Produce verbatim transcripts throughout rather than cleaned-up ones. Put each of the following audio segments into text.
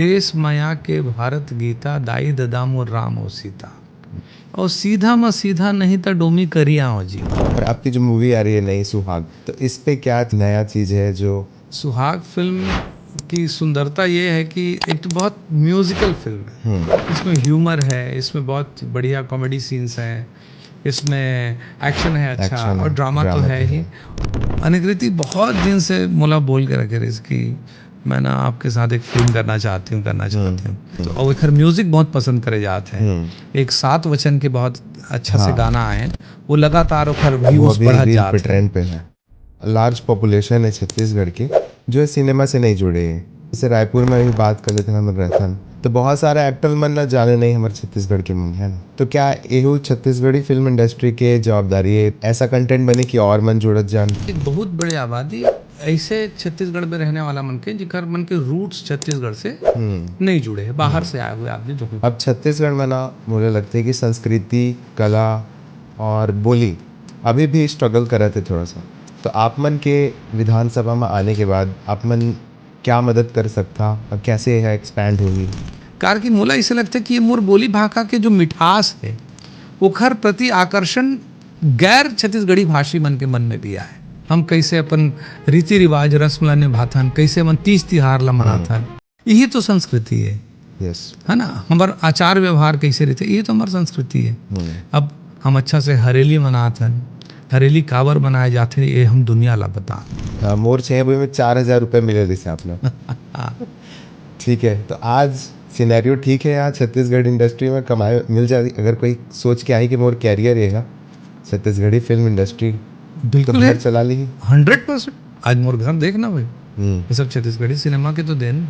देश मया के भारत गीता, दाई ददा मोर राम हो सीता। और सीधा म सीधा नहीं त डोमी करिया हो जी। और आपकी जो मूवी आ रही है नई सुहाग, तो इस पे क्या नया चीज़ है जो सुहाग फिल्म की सुंदरता ये है कि एक तो बहुत म्यूजिकल फिल्म है। इसमें ह्यूमर है, इसमें बहुत बढ़िया कॉमेडी सीन्स हैं, इसमें एक्शन है अच्छा, Action है, और ड्रामा तो drama है तो ही। है। अनिकृति बहुत दिन से मोला बोल के रखे रहिस कि मैं ना आपके साथ एक फिल्म करना चाहती हूँ, करना चाहती हूँ। तो और ओखर म्यूजिक बहुत पसंद करे जात है। एक सात वचन के बहुत अच्छा से हाँ। गाना आए, वो लगातार ओखर वो व्यूज अभी बढ़त रील जात पे है। ट्रेंड पे है। लार्ज पॉपुलेशन है छत्तीसगढ़ की जो सिनेमा से नहीं जुड़े है। जैसे रायपुर में भी बात कर लेते हैं हमर रतन, तो बहुत सारा एक्टर मन ना जाने नहीं हमारे छत्तीसगढ़ के मन, है ना? तो क्या एहू छत्तीसगढ़ी फिल्म इंडस्ट्री के जवाबदारी है ऐसा कंटेंट बने कि और मन जुड़त जान? एक बहुत बड़े आबादी ऐसे छत्तीसगढ़ में रहने वाला मन के, जिकर मन के रूट्स छत्तीसगढ़ से नहीं जुड़े हैं, बाहर से आए हुए आदमी जो अब छत्तीसगढ़ में ना मुझे लगता है कि संस्कृति, कला और बोली अभी भी स्ट्रगल करत है थोड़ा सा। तो आप मन के विधानसभा में आने के बाद आप मन क्या मदद कर सकता और कैसे यह एक्सपैंड होगी? कार कि मोला ऐसे लगता है कि ये मोर बोली भाखा के जो मिठास है, ओखर प्रति आकर्षण गैर छत्तीसगढ़ी भाषी मन के मन में भी आए। हम कैसे अपन रीति रिवाज, रस्म ला निभाथन, कैसे अपन तीज तिहार ला मनाथन, यही तो संस्कृति है, यस। है ना? हमार आचार व्यवहार कैसे रहते, ये तो हमार संस्कृति है। अब हम अच्छा से हरेली मनाथन, हरेली काबर मनाए जाथे, ये हम दुनिया ला बता। हाँ, मोर छः बजे में चार हज़ार रुपये मिले जैसे आपने। ठीक है, तो आज सिनेरियो ठीक है यहाँ छत्तीसगढ़ इंडस्ट्री में कमाए मिल जाती? अगर कोई सोच के आई कि मोर कैरियर रहेगा छत्तीसगढ़ी फिल्म इंडस्ट्री, तो बिल्कुल घर है। चला ली। Hundred percent. आज मोर घर देखना भाई, हम्म। ये सब छत्तीसगढ़ी सिनेमा के तो देन।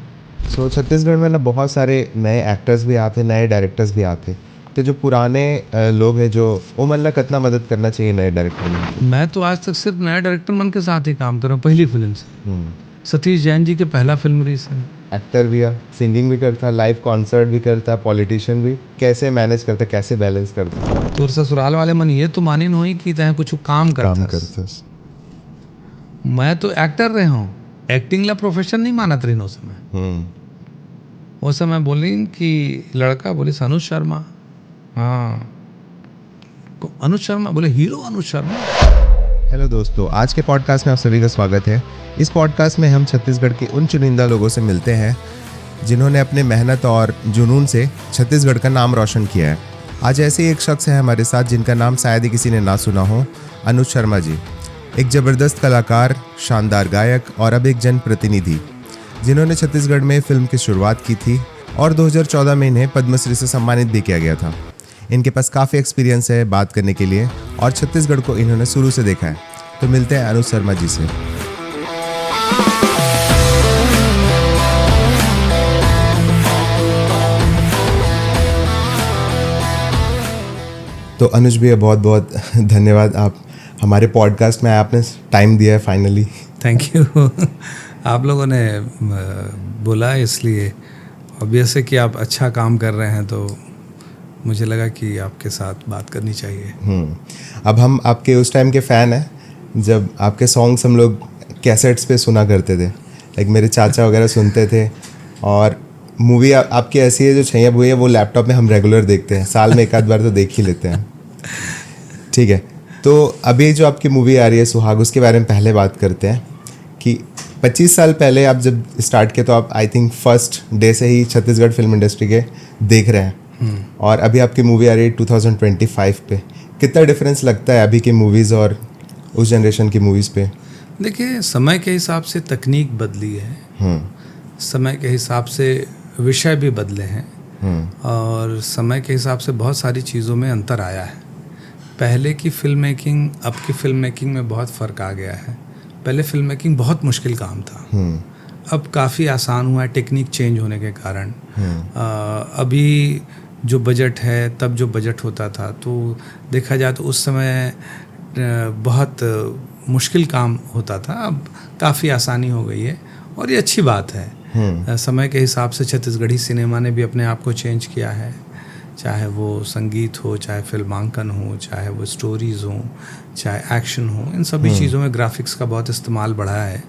सो छत्तीसगढ़ में ना बहुत सारे नए एक्टर्स भी आते, नए डायरेक्टर्स भी आते, तो जो पुराने अ, लोग हैं जो वो मन ला कितना मदद करना चाहिए नए डायरेक्टर में? मैं तो आज तक सिर्फ नए डायरेक्टर मन के साथ ही काम कर रहा हूँ पहली फिल्म से। हम्म। सतीश जैन जी के पहला फिल्म रही सर। एक्टर भी है, सिंगिंग भी करता, लाइव कॉन्सर्ट भी करता, पॉलिटिशियन भी। कैसे मैनेज करता, कैसे बैलेंस करता? तोर ससुराल वाले मन ये तो मानिन होही कि तैं कुछ काम काम करता। करता। मैं तो एक्टर रहे हूँ, एक्टिंग ला प्रोफेशन नहीं मानत रहिन उस समय। हम्म। उस समय बोलिन कि लड़का बोलिस अनुज शर्मा। हाँ, को-, अनुज शर्मा बोले, हीरो अनुज शर्मा। हेलो दोस्तों, आज के पॉडकास्ट में आप सभी का स्वागत है। इस पॉडकास्ट में हम छत्तीसगढ़ के उन चुनिंदा लोगों से मिलते हैं जिन्होंने अपने मेहनत और जुनून से छत्तीसगढ़ का नाम रोशन किया है। आज ऐसे ही एक शख्स है हमारे साथ जिनका नाम शायद ही किसी ने ना सुना हो, अनुज शर्मा जी। एक ज़बरदस्त कलाकार, शानदार गायक और अब एक जनप्रतिनिधि, जिन्होंने छत्तीसगढ़ में फिल्म की शुरुआत की थी और दो हज़ार चौदह में इन्हें पद्मश्री से सम्मानित भी किया गया था। इनके पास काफ़ी एक्सपीरियंस है बात करने के लिए और छत्तीसगढ़ को इन्होंने शुरू से देखा है। तो मिलते हैं अनुज शर्मा जी से। तो अनुज भैया, बहुत बहुत धन्यवाद, आप हमारे पॉडकास्ट में आए, आपने टाइम दिया है फाइनली। Thank you. आप लोगों ने अ, बोला, इसलिए ऑब्वियस है कि आप अच्छा काम कर रहे हैं, तो मुझे लगा कि आपके साथ बात करनी चाहिए। हम्म। अब हम आपके उस टाइम के फ़ैन हैं जब आपके सॉन्ग्स हम लोग कैसेट्स पे सुना करते थे, लाइक मेरे चाचा वगैरह सुनते थे। और मूवी आ, आपकी ऐसी है जो छैया भुइया, वो लैपटॉप में हम रेगुलर देखते हैं, साल में एक आध बार तो देख ही लेते हैं। ठीक है, तो अभी जो आपकी मूवी आ रही है सुहाग, उसके बारे में पहले बात करते हैं कि पच्चीस साल पहले आप जब स्टार्ट किए तो आप, आई थिंक, फर्स्ट डे से ही छत्तीसगढ़ फिल्म इंडस्ट्री के देख रहे हैं और अभी आपकी मूवी आ रही है ट्वेंटी ट्वेंटी फ़ाइव पे। कितना डिफरेंस लगता है अभी की मूवीज़ और उस जनरेशन की मूवीज़ पे? देखिए, समय के हिसाब से तकनीक बदली है, समय के हिसाब से विषय भी बदले हैं और समय के हिसाब से बहुत सारी चीज़ों में अंतर आया है। पहले की फिल्म मेकिंग, अब की फिल्म मेकिंग में बहुत फ़र्क आ गया है। पहले फिल्म मेकिंग बहुत मुश्किल काम था, अब काफ़ी आसान हुआ है टेक्निक चेंज होने के कारण। अ, अभी जो बजट है, तब जो बजट होता था, तो देखा जाए तो उस समय अ, बहुत मुश्किल काम होता था। अब काफ़ी आसानी हो गई है और ये अच्छी बात है। अ, समय के हिसाब से छत्तीसगढ़ी सिनेमा ने भी अपने आप को चेंज किया है, चाहे वो संगीत हो, चाहे फिल्मांकन हो, चाहे वो स्टोरीज हों, चाहे एक्शन हो, इन सभी चीज़ों में ग्राफिक्स का बहुत इस्तेमाल बढ़ा है।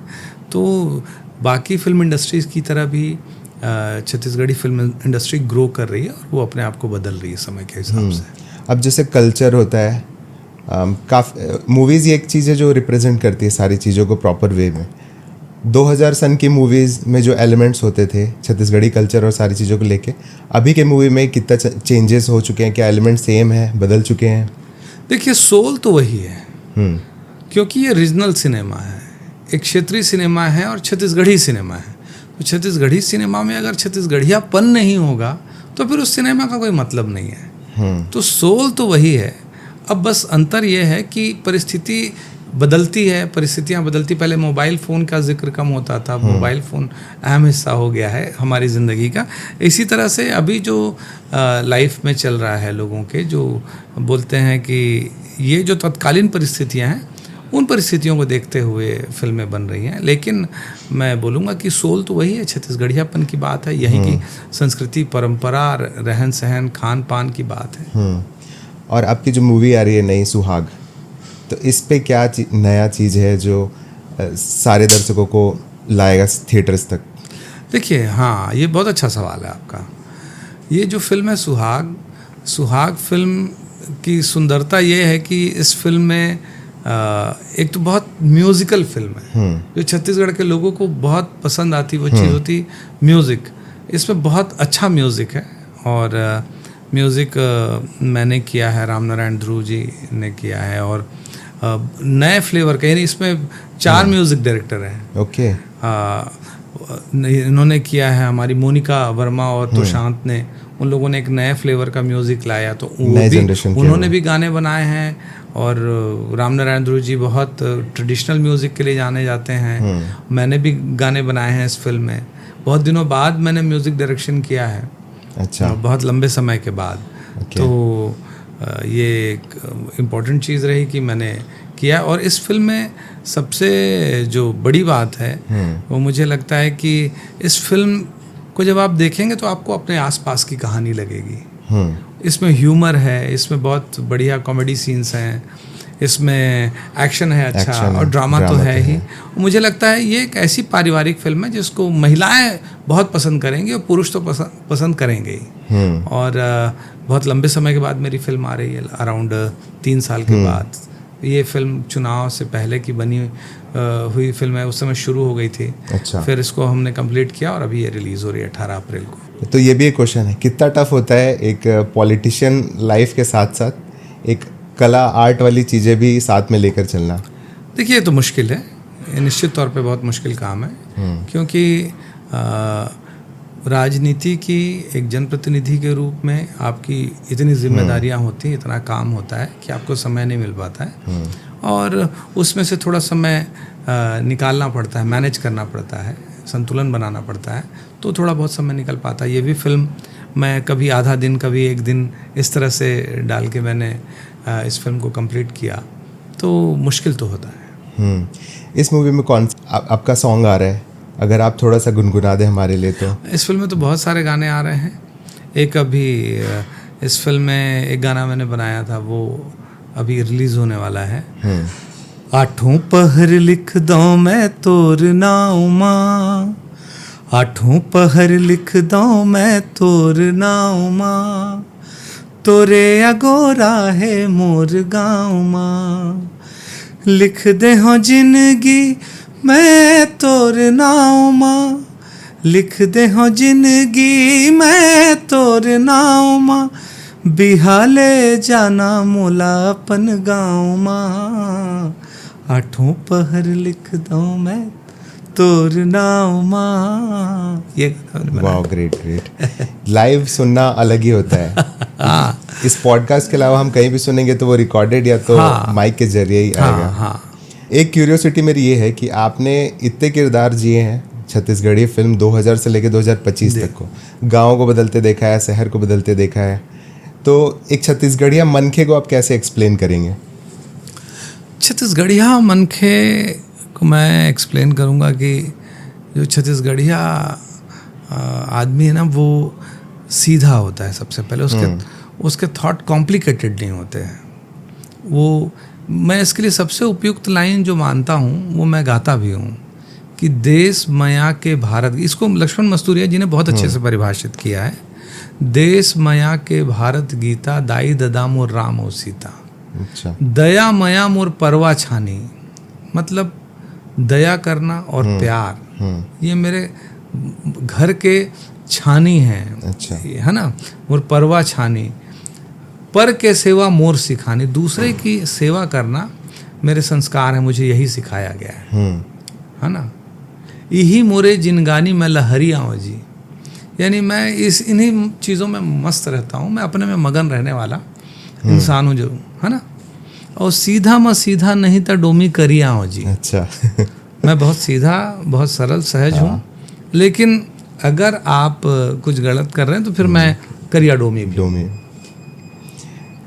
तो बाकी फिल्म इंडस्ट्रीज़ की तरह भी अ, छत्तीसगढ़ी फिल्म इंडस्ट्री ग्रो कर रही है और वो अपने आप को बदल रही है समय के हिसाब से। अब जैसे कल्चर होता है, अम, काफ मूवीज़ ये एक चीज़ है जो रिप्रेजेंट करती है सारी चीज़ों को प्रॉपर वे में। दो हज़ार सन की मूवीज़ में जो एलिमेंट्स होते थे छत्तीसगढ़ी कल्चर और सारी चीज़ों को लेके, अभी के मूवी में कितना चेंजेस हो चुके हैं? क्या एलिमेंट सेम है, बदल चुके हैं? देखिए, सोल तो वही है, हम्म क्योंकि ये रीजनल सिनेमा है, एक क्षेत्रीय सिनेमा है और छत्तीसगढ़ी सिनेमा है। तो छत्तीसगढ़ी सिनेमा में अगर छत्तीसगढ़ियापन नहीं होगा, तो फिर उस सिनेमा का कोई मतलब नहीं है। हम्म तो सोल तो वही है। अब बस अंतर यह है कि परिस्थिति बदलती है, परिस्थितियां बदलती। पहले मोबाइल फ़ोन का जिक्र कम होता था, मोबाइल फ़ोन अहम हिस्सा हो गया है हमारी ज़िंदगी का। इसी तरह से अभी जो लाइफ में चल रहा है लोगों के, जो बोलते हैं कि ये जो तत्कालीन परिस्थितियां हैं, उन परिस्थितियों को देखते हुए फिल्में बन रही हैं। लेकिन मैं बोलूँगा कि सोल तो वही है, छत्तीसगढ़ियापन की बात है, यहीं की संस्कृति, परंपरा, रहन सहन, खान पान की बात है। हम्म और आपकी जो मूवी आ रही है नई सुहाग, तो इस पे क्या ची, नया चीज़ है जो अ, सारे दर्शकों को लाएगा थिएटर्स तक? देखिए, हाँ, ये बहुत अच्छा सवाल है आपका। ये जो फिल्म है सुहाग, सुहाग फिल्म की सुंदरता ये है कि इस फिल्म में अ, एक तो बहुत म्यूजिकल फिल्म है, हम्म जो छत्तीसगढ़ के लोगों को बहुत पसंद आती, वो चीज़ होती म्यूज़िक। इसमें बहुत अच्छा म्यूज़िक है और अ, म्यूज़िक अ, मैंने किया है, राम नारायण ध्रुव जी ने किया है और अ, नए फ्लेवर का, यानी इसमें चार म्यूज़िक डायरेक्टर हैं। ओके आ, नहीं, इन्होंने किया है, हमारी मोनिका वर्मा और तुशांत ने, उन लोगों ने एक नए फ्लेवर का म्यूज़िक लाया। तो वो नए भी, जनरेशन के उन्होंने वो। भी गाने बनाए हैं। और राम नारायण ध्रुव जी बहुत ट्रेडिशनल म्यूज़िक के लिए जाने जाते हैं। मैंने भी गाने बनाए हैं इस फिल्म में। बहुत दिनों बाद मैंने म्यूज़िक डायरेक्शन किया है, अच्छा बहुत लंबे समय के बाद। ओके। तो अ, ये एक इम्पॉर्टेंट चीज़ रही कि मैंने किया। और इस फिल्म में सबसे जो बड़ी बात है, हम्म वो मुझे लगता है कि इस फिल्म को जब आप देखेंगे तो आपको अपने आसपास की कहानी लगेगी। हम्म इसमें ह्यूमर है, इसमें बहुत बढ़िया कॉमेडी सीन्स हैं, इसमें एक्शन है अच्छा, एक्शन है, और ड्रामा तो ड्रामा है तो ही। है। मुझे लगता है ये एक ऐसी पारिवारिक फिल्म है जिसको महिलाएं बहुत पसंद करेंगी और पुरुष तो पसंद पसंद करेंगे ही। हम्म और अ, बहुत लंबे समय के बाद मेरी फिल्म आ रही है, अराउंड तीन साल के बाद। ये फिल्म चुनाव से पहले की बनी अ, हुई फिल्म है, उस समय शुरू हो गई थी। अच्छा। फिर इसको हमने कंप्लीट किया और अभी ये रिलीज़ हो रही है अठारह अप्रैल को। तो ये भी एक क्वेश्चन है, कितना टफ होता है एक पॉलिटिशियन लाइफ के साथ साथ एक कला आर्ट वाली चीज़ें भी साथ में लेकर चलना? देखिए, ये तो मुश्किल है, ये निश्चित तौर पे बहुत मुश्किल काम है, क्योंकि अ, राजनीति की एक जनप्रतिनिधि के रूप में आपकी इतनी जिम्मेदारियां होती हैं, इतना काम होता है कि आपको समय नहीं मिल पाता है और उसमें से थोड़ा समय अ, निकालना पड़ता है, मैनेज करना पड़ता है, संतुलन बनाना पड़ता है, तो थोड़ा बहुत समय निकल पाता है। ये भी फिल्म मैं कभी आधा दिन, कभी एक दिन, इस तरह से डाल के मैंने अ, इस फिल्म को कंप्लीट किया, तो मुश्किल तो होता है। हम्म इस मूवी में कौन सा आप, आपका सॉन्ग आ रहा है, अगर आप थोड़ा सा गुनगुना दें हमारे लिए तो। इस फिल्म में तो बहुत सारे गाने आ रहे हैं। एक अभी अ, इस फिल्म में एक गाना मैंने बनाया था, वो अभी रिलीज़ होने वाला है। हम्म आठों पहर लिख दो मैं तोर नाव माँ, आठों पहर लिख दो मैं तोर नाव माँ, तोरे अगोरा है मोर गाँव माँ। लिख दे हो जिंदगी मैं तोर नाव माँ, लिख दे हो जिंदगी मैं तोर नाव माँ, बिहाले जाना मोला अपन गाँव माँ, आठों पहर लिख दो मैं तोर नाव माँ। ये गाना मैंने बनाया। वाह, ग्रेट ग्रेट। लाइव सुनना अलग ही होता है। हाँ इस पॉडकास्ट के अलावा हम कहीं भी सुनेंगे तो वो रिकॉर्डेड या तो हाँ। माइक के जरिए ही आएगा। हाँ हाँ। एक क्यूरियोसिटी मेरी ये है कि आपने इतने किरदार जिए हैं छत्तीसगढ़ी फिल्म दो हज़ार से लेकर दो हज़ार पच्चीस तक को, गाँव को बदलते देखा है, शहर को बदलते देखा है, तो एक छत्तीसगढ़िया मनखे को आप कैसे एक्सप्लेन करेंगे? छत्तीसगढ़िया मनखे को मैं एक्सप्लेन करूँगा कि जो छत्तीसगढ़िया अ, आदमी है ना, वो सीधा होता है सबसे पहले। उसके उसके थॉट कॉम्प्लिकेटेड नहीं होते हैं। वो, मैं इसके लिए सबसे उपयुक्त लाइन जो मानता हूँ, वो मैं गाता भी हूँ कि देश मया के भारत, इसको लक्ष्मण मस्तुरिया जी ने बहुत अच्छे से परिभाषित किया है। देश मया के भारत गीता, दाई ददा मोर राम और सीता। अच्छा। दया मया मोर परवा छानी, मतलब दया करना और प्यार, ये मेरे घर के छानी है। अच्छा। है ना? मोर परवा छानी, पर के सेवा मोर सिखानी, दूसरे की सेवा करना मेरे संस्कार है, मुझे यही सिखाया गया है। हम्म। है ना? यही मोरे जिनगानी में लहरी आव जी, यानी मैं इस, इन्हीं चीज़ों में मस्त रहता हूँ, मैं अपने में मगन रहने वाला इंसान हूँ जो, है ना? और सीधा मैं सीधा नहीं तो डोमी करी आव जी। अच्छा। मैं बहुत सीधा, बहुत सरल, सहज हूँ, लेकिन अगर आप कुछ गलत कर रहे हैं तो फिर मैं करिया डोमी भी। डोमी।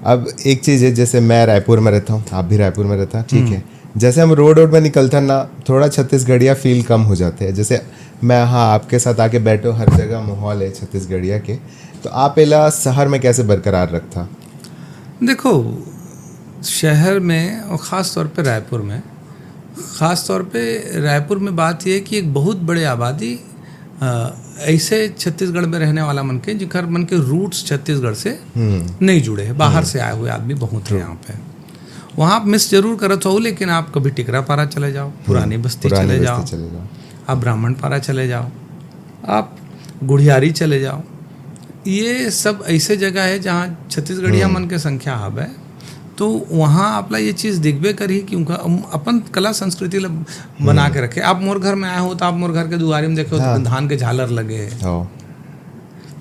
अब एक चीज़ है, जैसे मैं रायपुर में रहता हूँ, आप भी रायपुर में रहता, ठीक है, जैसे हम रोड रोड में निकलता ना, थोड़ा छत्तीसगढ़िया फील कम हो जाते हैं। जैसे मैं, हाँ, आपके साथ आके बैठो, हर जगह माहौल है छत्तीसगढ़िया के, तो आप एला शहर में कैसे बरकरार रखता? देखो, शहर में और ख़ास तौर पे रायपुर में, ख़ास तौर पे रायपुर में बात यह है कि एक बहुत बड़े आबादी अ, ऐसे छत्तीसगढ़ में रहने वाला मन के, जिनकर मन के रूट्स छत्तीसगढ़ से नहीं जुड़े हैं, बाहर से आए हुए आदमी बहुत हैं यहाँ पे। वहाँ आप मिस जरूर करत हो, लेकिन आप कभी टिकरा पारा चले जाओ, पुरानी बस्ती पुरानी चले बस्ती जाओ, चले जाओ। आप ब्राह्मण पारा चले जाओ, आप गुढ़ियारी चले जाओ, ये सब ऐसे जगह है जहाँ छत्तीसगढ़िया मन के संख्या हब है। तो वहाँ आपला ये चीज़ दिखबे करही कि उनका अपन कला संस्कृति ला बना के रखे। आप मोर घर में आए हो तो आप मोर घर के दुआरी में देखे हो तो धान के झालर लगे है। हाँ।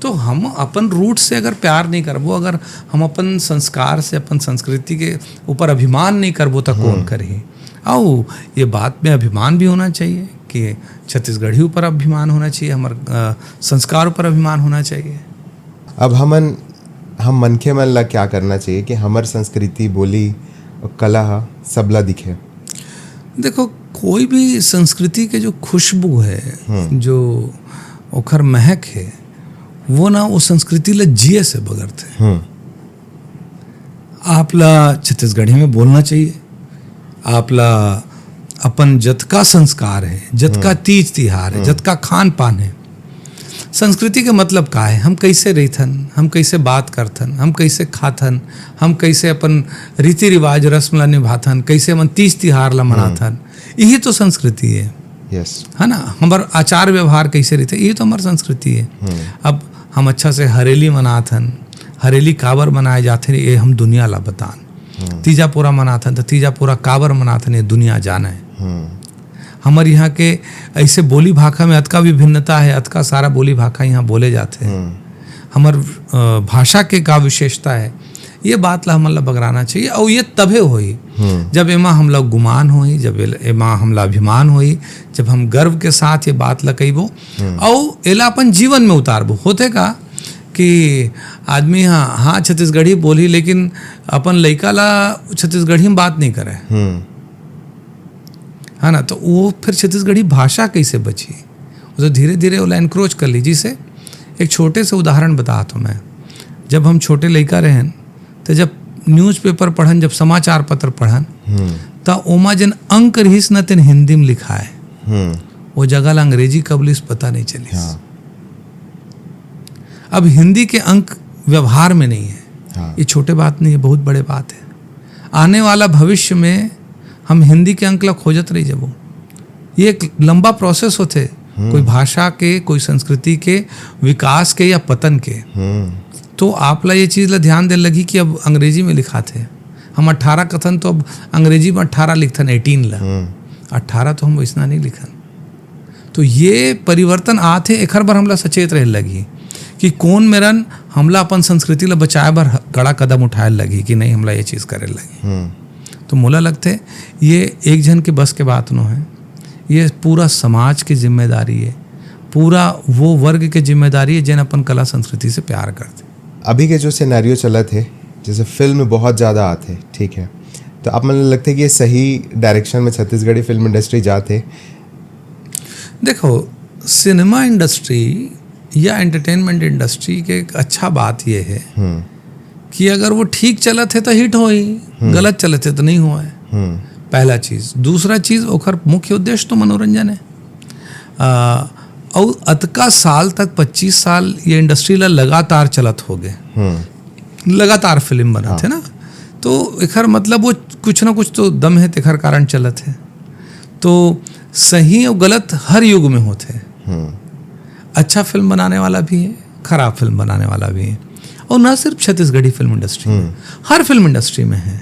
तो हम अपन रूट से अगर प्यार नहीं करबो, अगर हम अपन संस्कार से, अपन संस्कृति के ऊपर अभिमान नहीं करबो, तो कौन करही? आओ, ये बात में अभिमान भी होना चाहिए कि छत्तीसगढ़ी ऊपर अभिमान होना चाहिए, हमारे अ, संस्कार ऊपर अभिमान होना चाहिए। अब हमन, हम मनखे मन ला क्या करना चाहिए कि हमर संस्कृति, बोली और कला ह सबला दिखे? देखो, कोई भी संस्कृति के जो खुशबू है, जो ओखर महक है, वो ना वो संस्कृति ला जिए से बगरथे। हम्म। आपला छत्तीसगढ़ी में बोलना चाहिए, आपला अपन जतका संस्कार है, जतका तीज तिहार है, जतका खान पान है, संस्कृति के मतलब का है? हम कैसे रहिथन, हम कैसे बात करथन, हम कैसे खाथन, हम कैसे अपन रीति रिवाज रस्म ला निभाथन, कैसे हमन तीज तिहार ला मनाथन, यही तो संस्कृति है। यस। है ना? हमार आचार व्यवहार कैसे रहिथे, ये तो हमार संस्कृति है। अब हम अच्छा से हरेली मनाथन, हरेली काबर मनाए जाथे, ये हम दुनिया ला बतान। तीजा पोरा मनाथन, तो तीजा पोरा काबर मनाथन, ये दुनिया जाने। हमर यहाँ के ऐसे बोली भाखा में अतका विभिन्नता है, अतका सारा बोली भाखा यहाँ बोले जाथे। हमर अ, भाषा के का विशेषता है, ये बात ला हमन ला बगराना चाहिए। और ये तभे होही जब एमा हमला गुमान होही, जब एल-, एमा हमला अभिमान होही, जब हम गर्व के साथ ये बात ला कहिबो और एला अपन जीवन में उतारबो। होथे का कि आदमी हाँ, हाँ, छत्तीसगढ़ी बोलही, लेकिन अपन लइका ला छत्तीसगढ़ी में बात नहीं करे, हम्म। है ना? तो वो फिर छत्तीसगढ़ी भाषा कैसे बची? वो तो धीरे धीरे ओला एनक्रोच कर ली। जैसे एक छोटे से उदाहरण बताता हूँ मैं, जब हम छोटे लइका रहेन, तो जब न्यूज़पेपर पढ़न, जब समाचार पत्र पढ़न, हम्म। तो ओमा जेन अंक रहिस न, तेन हिंदी में लिखाए, हम्म। वो जगह ला अंग्रेजी कब लिस, पता नहीं चलिस। हाँ। अब हिंदी के अंक व्यवहार में नहीं है। हाँ। ये छोटे बात नहीं है, बहुत बड़े बात है। आने वाला भविष्य में हम हिंदी के अंक ला खोजत रह जबो। ये एक लंबा प्रोसेस होथे, कोई भाषा के, कोई संस्कृति के विकास के या पतन के। हम्म। तो आप ला ये चीज़ ला ध्यान दे लगी कि अब अंग्रेजी में लिखाथे। हम अट्ठारह कथन तो अब अंग्रेजी में अट्ठारह लिखथन, एटीन ला। हम्म। अट्ठारह तो हम वैसना नहीं लिखन। तो ये परिवर्तन आथे, एखर बर हमला सचेत रहे लगी कि कौन मेरन हमला अपन संस्कृति ला बचाए बर ह-, कड़ा कदम उठाए लगी कि नहीं, हमला ये चीज़ करे लगी। हम्म। तो मोला लगथे ये एक झन के बस के बात नो है, ये पूरा समाज की जिम्मेदारी है, पूरा वो वर्ग के जिम्मेदारी है जेन अपन कला संस्कृति से प्यार करथे। अभी के जो सिनेरियो चलत है, जैसे फिल्म बहुत ज़्यादा आथे, ठीक है, तो आप मन लगथे कि ये सही डायरेक्शन में छत्तीसगढ़ी फिल्म इंडस्ट्री जात है? देखो, सिनेमा इंडस्ट्री या एंटरटेनमेंट इंडस्ट्री के एक अच्छा बात ये है हम्म। कि अगर वो ठीक चलत है तो हिट होही, गलत चलत है तो नहीं होए। हम्म। पहला चीज़। दूसरा चीज़, ओखर मुख्य उद्देश्य तो मनोरंजन है। अ, अउ अतका साल तक, पच्चीस साल ये इंडस्ट्री ला लगातार चलत होगे, लगातार फिल्म बनत हे ना, तो एखर मतलब वो कुछ ना कुछ तो दम हे, तेखर कारण चलत हे। तो सही अउ गलत हर युग में होथे। अच्छा फिल्म बनाने वाला भी है, खराब फिल्म बनाने वाला भी है। और ना सिर्फ छत्तीसगढ़ी फिल्म इंडस्ट्री में, हर फिल्म इंडस्ट्री में है।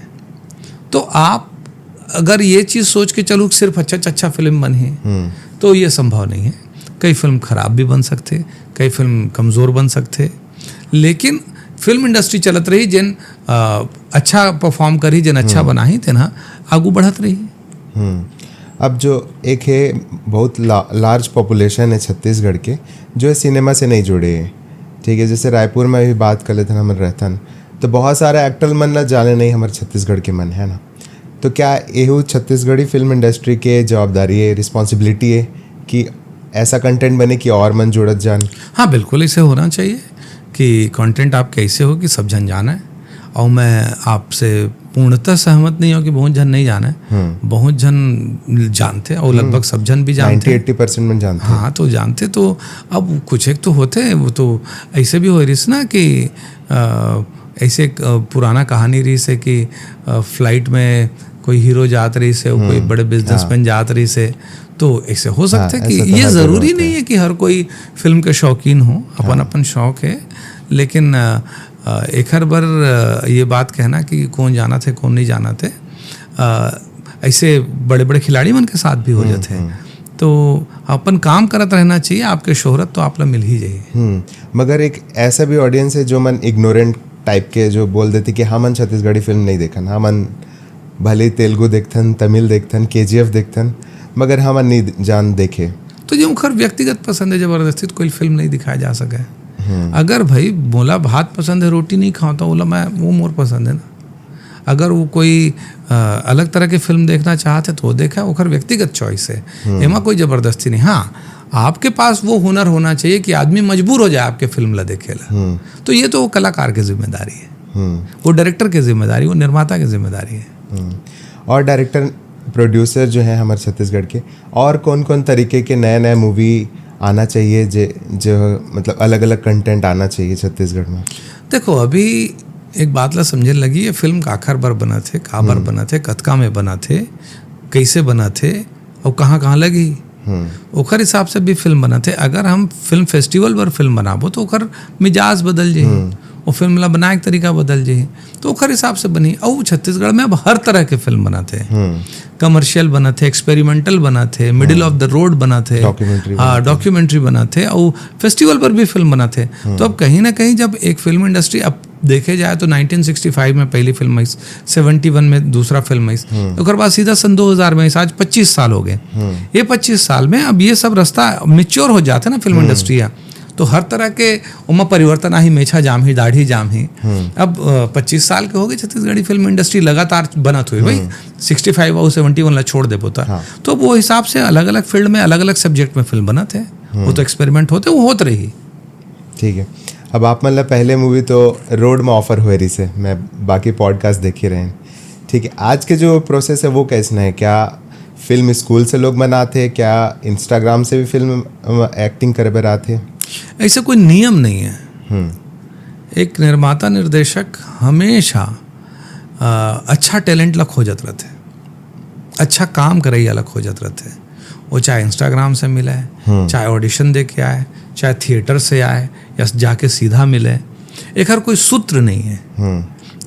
तो आप अगर ये चीज़ सोच के चलू कि सिर्फ अच्छा अच्छा फिल्म बनही, तो ये संभव नहीं है। कई फिल्म खराब भी बन सकथे, कई फिल्म कमज़ोर बन सकथे, लेकिन फिल्म इंडस्ट्री चलत रही, जेन अ, अच्छा परफॉर्म करही, जेन अच्छा बनाही, तेन ह आगू बढ़त रही। अब जो एक है, बहुत ला, लार्ज पॉपुलेशन है छत्तीसगढ़ के, जो है सिनेमा से नहीं जुड़े हैं। ठीक है, जैसे रायपुर में भी बात कर लेते हैं, हमर रहथन, तो बहुत सारे एक्टर मन ला जाने नहीं, हमर छत्तीसगढ़ के मन है ना। तो क्या एहू छत्तीसगढ़ी फिल्म इंडस्ट्री के जवाबदारी है, रिस्पॉन्सिबिलिटी है कि ऐसा कंटेंट बने कि और मन जुड़त जान? हाँ, बिल्कुल ऐसे होना चाहिए कि कंटेंट आप कैसे हो कि सब झन जाने। और मैं आपसे पूर्णतः सहमत नहीं हूँ कि बहुत झन नहीं जाने। बहुत झन जानथे और लगभग सब झन भी जानथे। नाइंटी एट्टी परसेंट मन जानथे। हाँ, तो जानथे तो अब कुछ एक तो होथे, वो तो ऐसे भी हो रहिस ना कि अ, ऐसे एक, अ, पुराना कहानी रहिस हे कि अ, फ्लाइट में कोई हीरो जात रहिस हे, कोई बड़े बिजनेसमैन जात रहिस हे, तो ऐसे हो सकथे हाँ, कि ऐसा तो ये हर जगह जरूरी होता नहीं है कि हर कोई फिल्म के शौकीन हो, अपन अपन शौक है। लेकिन अ, अ, एखर बर अ, ये बात कहना कि कौन जानत हे, कौन नहीं जानत हे, अ, ऐसे बड़े बड़े खिलाड़ी मन के साथ भी हो जाथे। तो अपन काम करत रहना चाहिए, आपके शोहरत तो आप ला मिल ही जाही। हम्म, मगर एक ऐसा भी ऑडियंस है जो मन इग्नोरेंट टाइप के, जो बोल देथे कि हमन छत्तीसगढ़ी फिल्म नहीं देखन, हमन भले तेलुगु देखथन, तमिल देखथन, केजीएफ देखथन, मगर हमन नहीं जान देखे। तो ये ओखर व्यक्तिगत पसंद है, जबरदस्ती तो कोई फिल्म नहीं दिखाया जा सके। अगर भाई मोला भात पसंद है, रोटी नहीं खाओ, तो ओला मैं, वो मोर पसंद है ना। अगर वो कोई अ, अलग तरह के फिल्म देखना चाहत है तो वो देखा, ओखर व्यक्तिगत चॉइस है, एमा कोई जबरदस्ती नहीं। हाँ, आपके पास वो हुनर होना चाहिए कि आदमी मजबूर हो जाए आपके फिल्म ला देखे ला। तो ये तो वो कलाकार के जिम्मेदारी है, वो डायरेक्टर के जिम्मेदारी, वो निर्माता के जिम्मेदारी है। हम्म। और डायरेक्टर, प्रोड्यूसर जो है हमारे छत्तीसगढ़ के, और कौन कौन तरीके के नए नए मूवी आना चाहिए, जे जो मतलब अलग अलग कंटेंट आना चाहिए छत्तीसगढ़ में? देखो, अभी एक बात ला समझे लगी, ये फिल्म काखर बर बनत हे, काबर बनत हे, कतका में बनत हे, कैसे बनत हे, और कहाँ कहाँ लगी, ओखर हिसाब से भी फिल्म बनत हे। अगर हम फिल्म फेस्टिवल बर फिल्म बनाबो तो ओखर मिजाज बदल जाही, वो फिल्म ला बनाए के तरीका बदल जाही, तो ओखर हिसाब से बनही। अउ छत्तीसगढ़ में अब हर तरह के फिल्म बनत हे, कमर्शियल बनत हे, एक्सपेरिमेंटल बनत हे, मिडिल ऑफ द रोड बनत हे, Documentary हाँ, डॉक्यूमेंट्री बनत हे, अउ फेस्टिवल पर भी फिल्म बनत हे। तो अब कहीं ना कहीं जब एक फिल्म इंडस्ट्री, अब देखे जाए तो नाइनटीन सिक्सटी फ़ाइव में पहली फिल्म आई, सेवेंटी वन में दूसरा फिल्म आई, ओकर बाद सीधा सन दो हज़ार में आई, आज पच्चीस साल हो गए। ये पच्चीस साल में अब ये सब रास्ता मेच्योर हो जाथे ना फिल्म इंडस्ट्री ह, तो हर तरह के ओमा परिवर्तन आही, मेछा जाम ही, दाढ़ी जाम ही। अब अ, पच्चीस साल के हो गए छत्तीसगढ़ी फिल्म इंडस्ट्री लगातार बनत हुए भाई, सिक्सटी फ़ाइव अउ सेवेंटी वन ला छोड़ देबो त। तो वो हिसाब से अलग अलग फील्ड में, अलग अलग सब्जेक्ट में फिल्म बनत हे, वो तो एक्सपेरिमेंट होथे, वो होत रही। ठीक है, अब आप मन ला पहले मूवी तो रोड में ऑफर हुए रहिस हे, मैं बाकी पॉडकास्ट देखे रहें। ठीक है, आज के जो प्रोसेस है वो कैसना है? क्या फिल्म स्कूल से लोग मन आथे, क्या इंस्टाग्राम से भी फिल्म, अ, एक्टिंग करे बर आथे? ऐसा कोई नियम नहीं है। एक निर्माता निर्देशक हमेशा अ, अच्छा टैलेंट ला खोजत रहथे, अच्छा काम करइया ला खोजत रहथे। वो चाहे इंस्टाग्राम से मिले, चाहे ऑडिशन दे के आए, चाहे थिएटर से आए या जाके सीधा मिले, एकर कोई सूत्र नहीं है।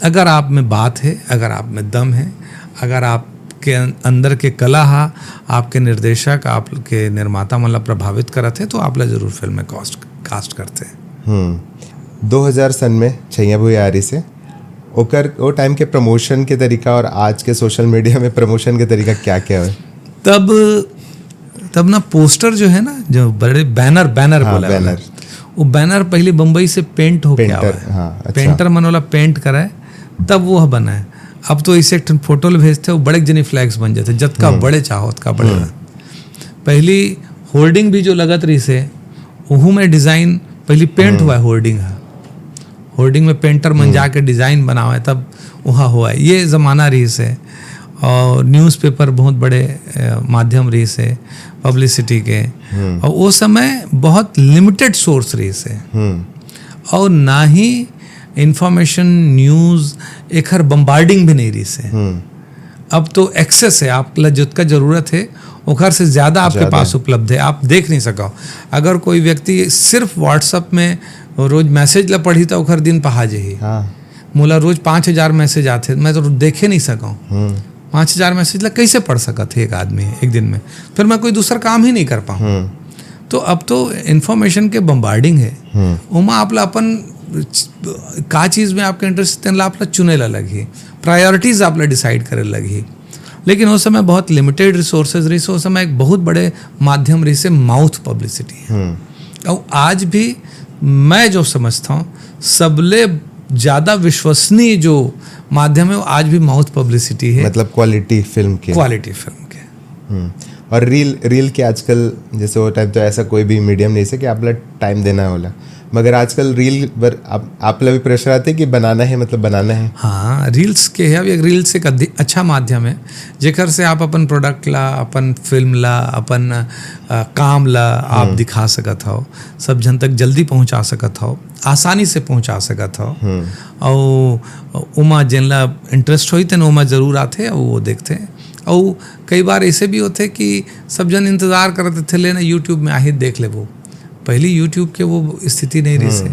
अगर आप में बात है, अगर आप में दम है, अगर आपके अं-, अंदर के कला हा आपके निर्देशक, आपके निर्माता मन ला प्रभावित करत है, तो आप ला जरूर फिल्म में कास्ट कास्ट करते हैं। दो हज़ार सन में छैया भुइयां आ रहिस हे, ओकर वो टाइम के प्रमोशन के तरीका और आज के सोशल मीडिया में प्रमोशन के तरीका क्या क्या है? तब तब ना पोस्टर जो है ना, जो बड़े बैनर, बैनर हाँ, बोला है बैनर। वो बैनर पहले बम्बई से पेंट होके पेंटर, आवा है। हाँ, अच्छा। पेंटर मन वाला पेंट करा है, तब वो बना है। अब तो इसे एक ठन फोटो ल भेजते हो, बड़े जनी फ्लैक्स बन जाते, जतका बड़े चाहो ओतका बड़े। पहली होर्डिंग भी जो लगत रहिस हे, ओहू में डिजाइन पहली पेंट हुआ है होर्डिंग है। होर्डिंग में पेंटर मन जाके डिजाइन बनावे, तब वहाँ हुआ है। ये जमाना रहिस हे। और न्यूज़पेपर बहुत बड़े अ, माध्यम रहिस हे। पब्लिसिटी के। और वो समय बहुत लिमिटेड सोर्स रहिस हे। और ना ही इन्फॉर्मेशन, न्यूज, एखर बम्बार्डिंग भी नहीं रहिस हे। अब तो एक्सेस हे, आप ला जितना जरूरत हे, ओखर से ज्यादा आपके पास उपलब्ध हे, आप देख नहीं सको। अगर कोई व्यक्ति सिर्फ WhatsApp में रोज मैसेज ला पढ़ी, तो ओखर दिन पहा जाही। मोला रोज पाँच हजार मैसेज आथे, मैं तो देखे नहीं सकूँ। पाँच हजार मैसेज ला कैसे पढ़ सकत हे एक आदमी एक दिन में? फिर मैं कोई दूसरा काम ही नहीं कर पाऊँ। तो अब तो इन्फॉर्मेशन के बम्बार्डिंग हे। ओमा आप ला अपन च-, का चीज में आपके इंटरेस्ट, तेन ला आप ला चुने ला लगही, प्रायोरिटीज आप ला डिसाइड करे लगही। लेकिन उस समय बहुत लिमिटेड रिसोर्सेज रहिस, उस समय एक बहुत बड़े माध्यम रहिस हे माउथ पब्लिसिटी। और आज भी मैं जो समझता हूँ, सबले ज्यादा विश्वसनीय जो माध्यम हे, वो आज भी माउथ पब्लिसिटी हे। मतलब क्वालिटी फिल्म के। क्वालिटी फिल्म के। और रील, रील के आजकल, जैसे वो टाइम तो ऐसा कोई भी मीडियम नहीं से कि आप ला टाइम देना होला, मगर आजकल रील पर आप, आप ला भी प्रेशर आथे कि बनाना हे, मतलब बनाना हे। हाँ, रील्स के हे, अब एक रील्स एक अधि-, अच्छा माध्यम हे, जेकर से आप अपन प्रोडक्ट ला, अपन फिल्म ला, अपन अ, काम ला आप दिखा सकत हव, सब झन तक जल्दी पहुंचा सकत हव, आसानी से पहुंचा सकत हव। अउ ओमा जेन ला इंटरेस्ट होही, तेन ओमा जरूर आथे अउ वो देखथे। अउ कई बार ऐसे भी होथे कि सब झन इंतजार करत रहिथे, "ले ना, YouTube में आही, देख लेबो।" पहली YouTube के वो स्थिति नहीं रहिस हे,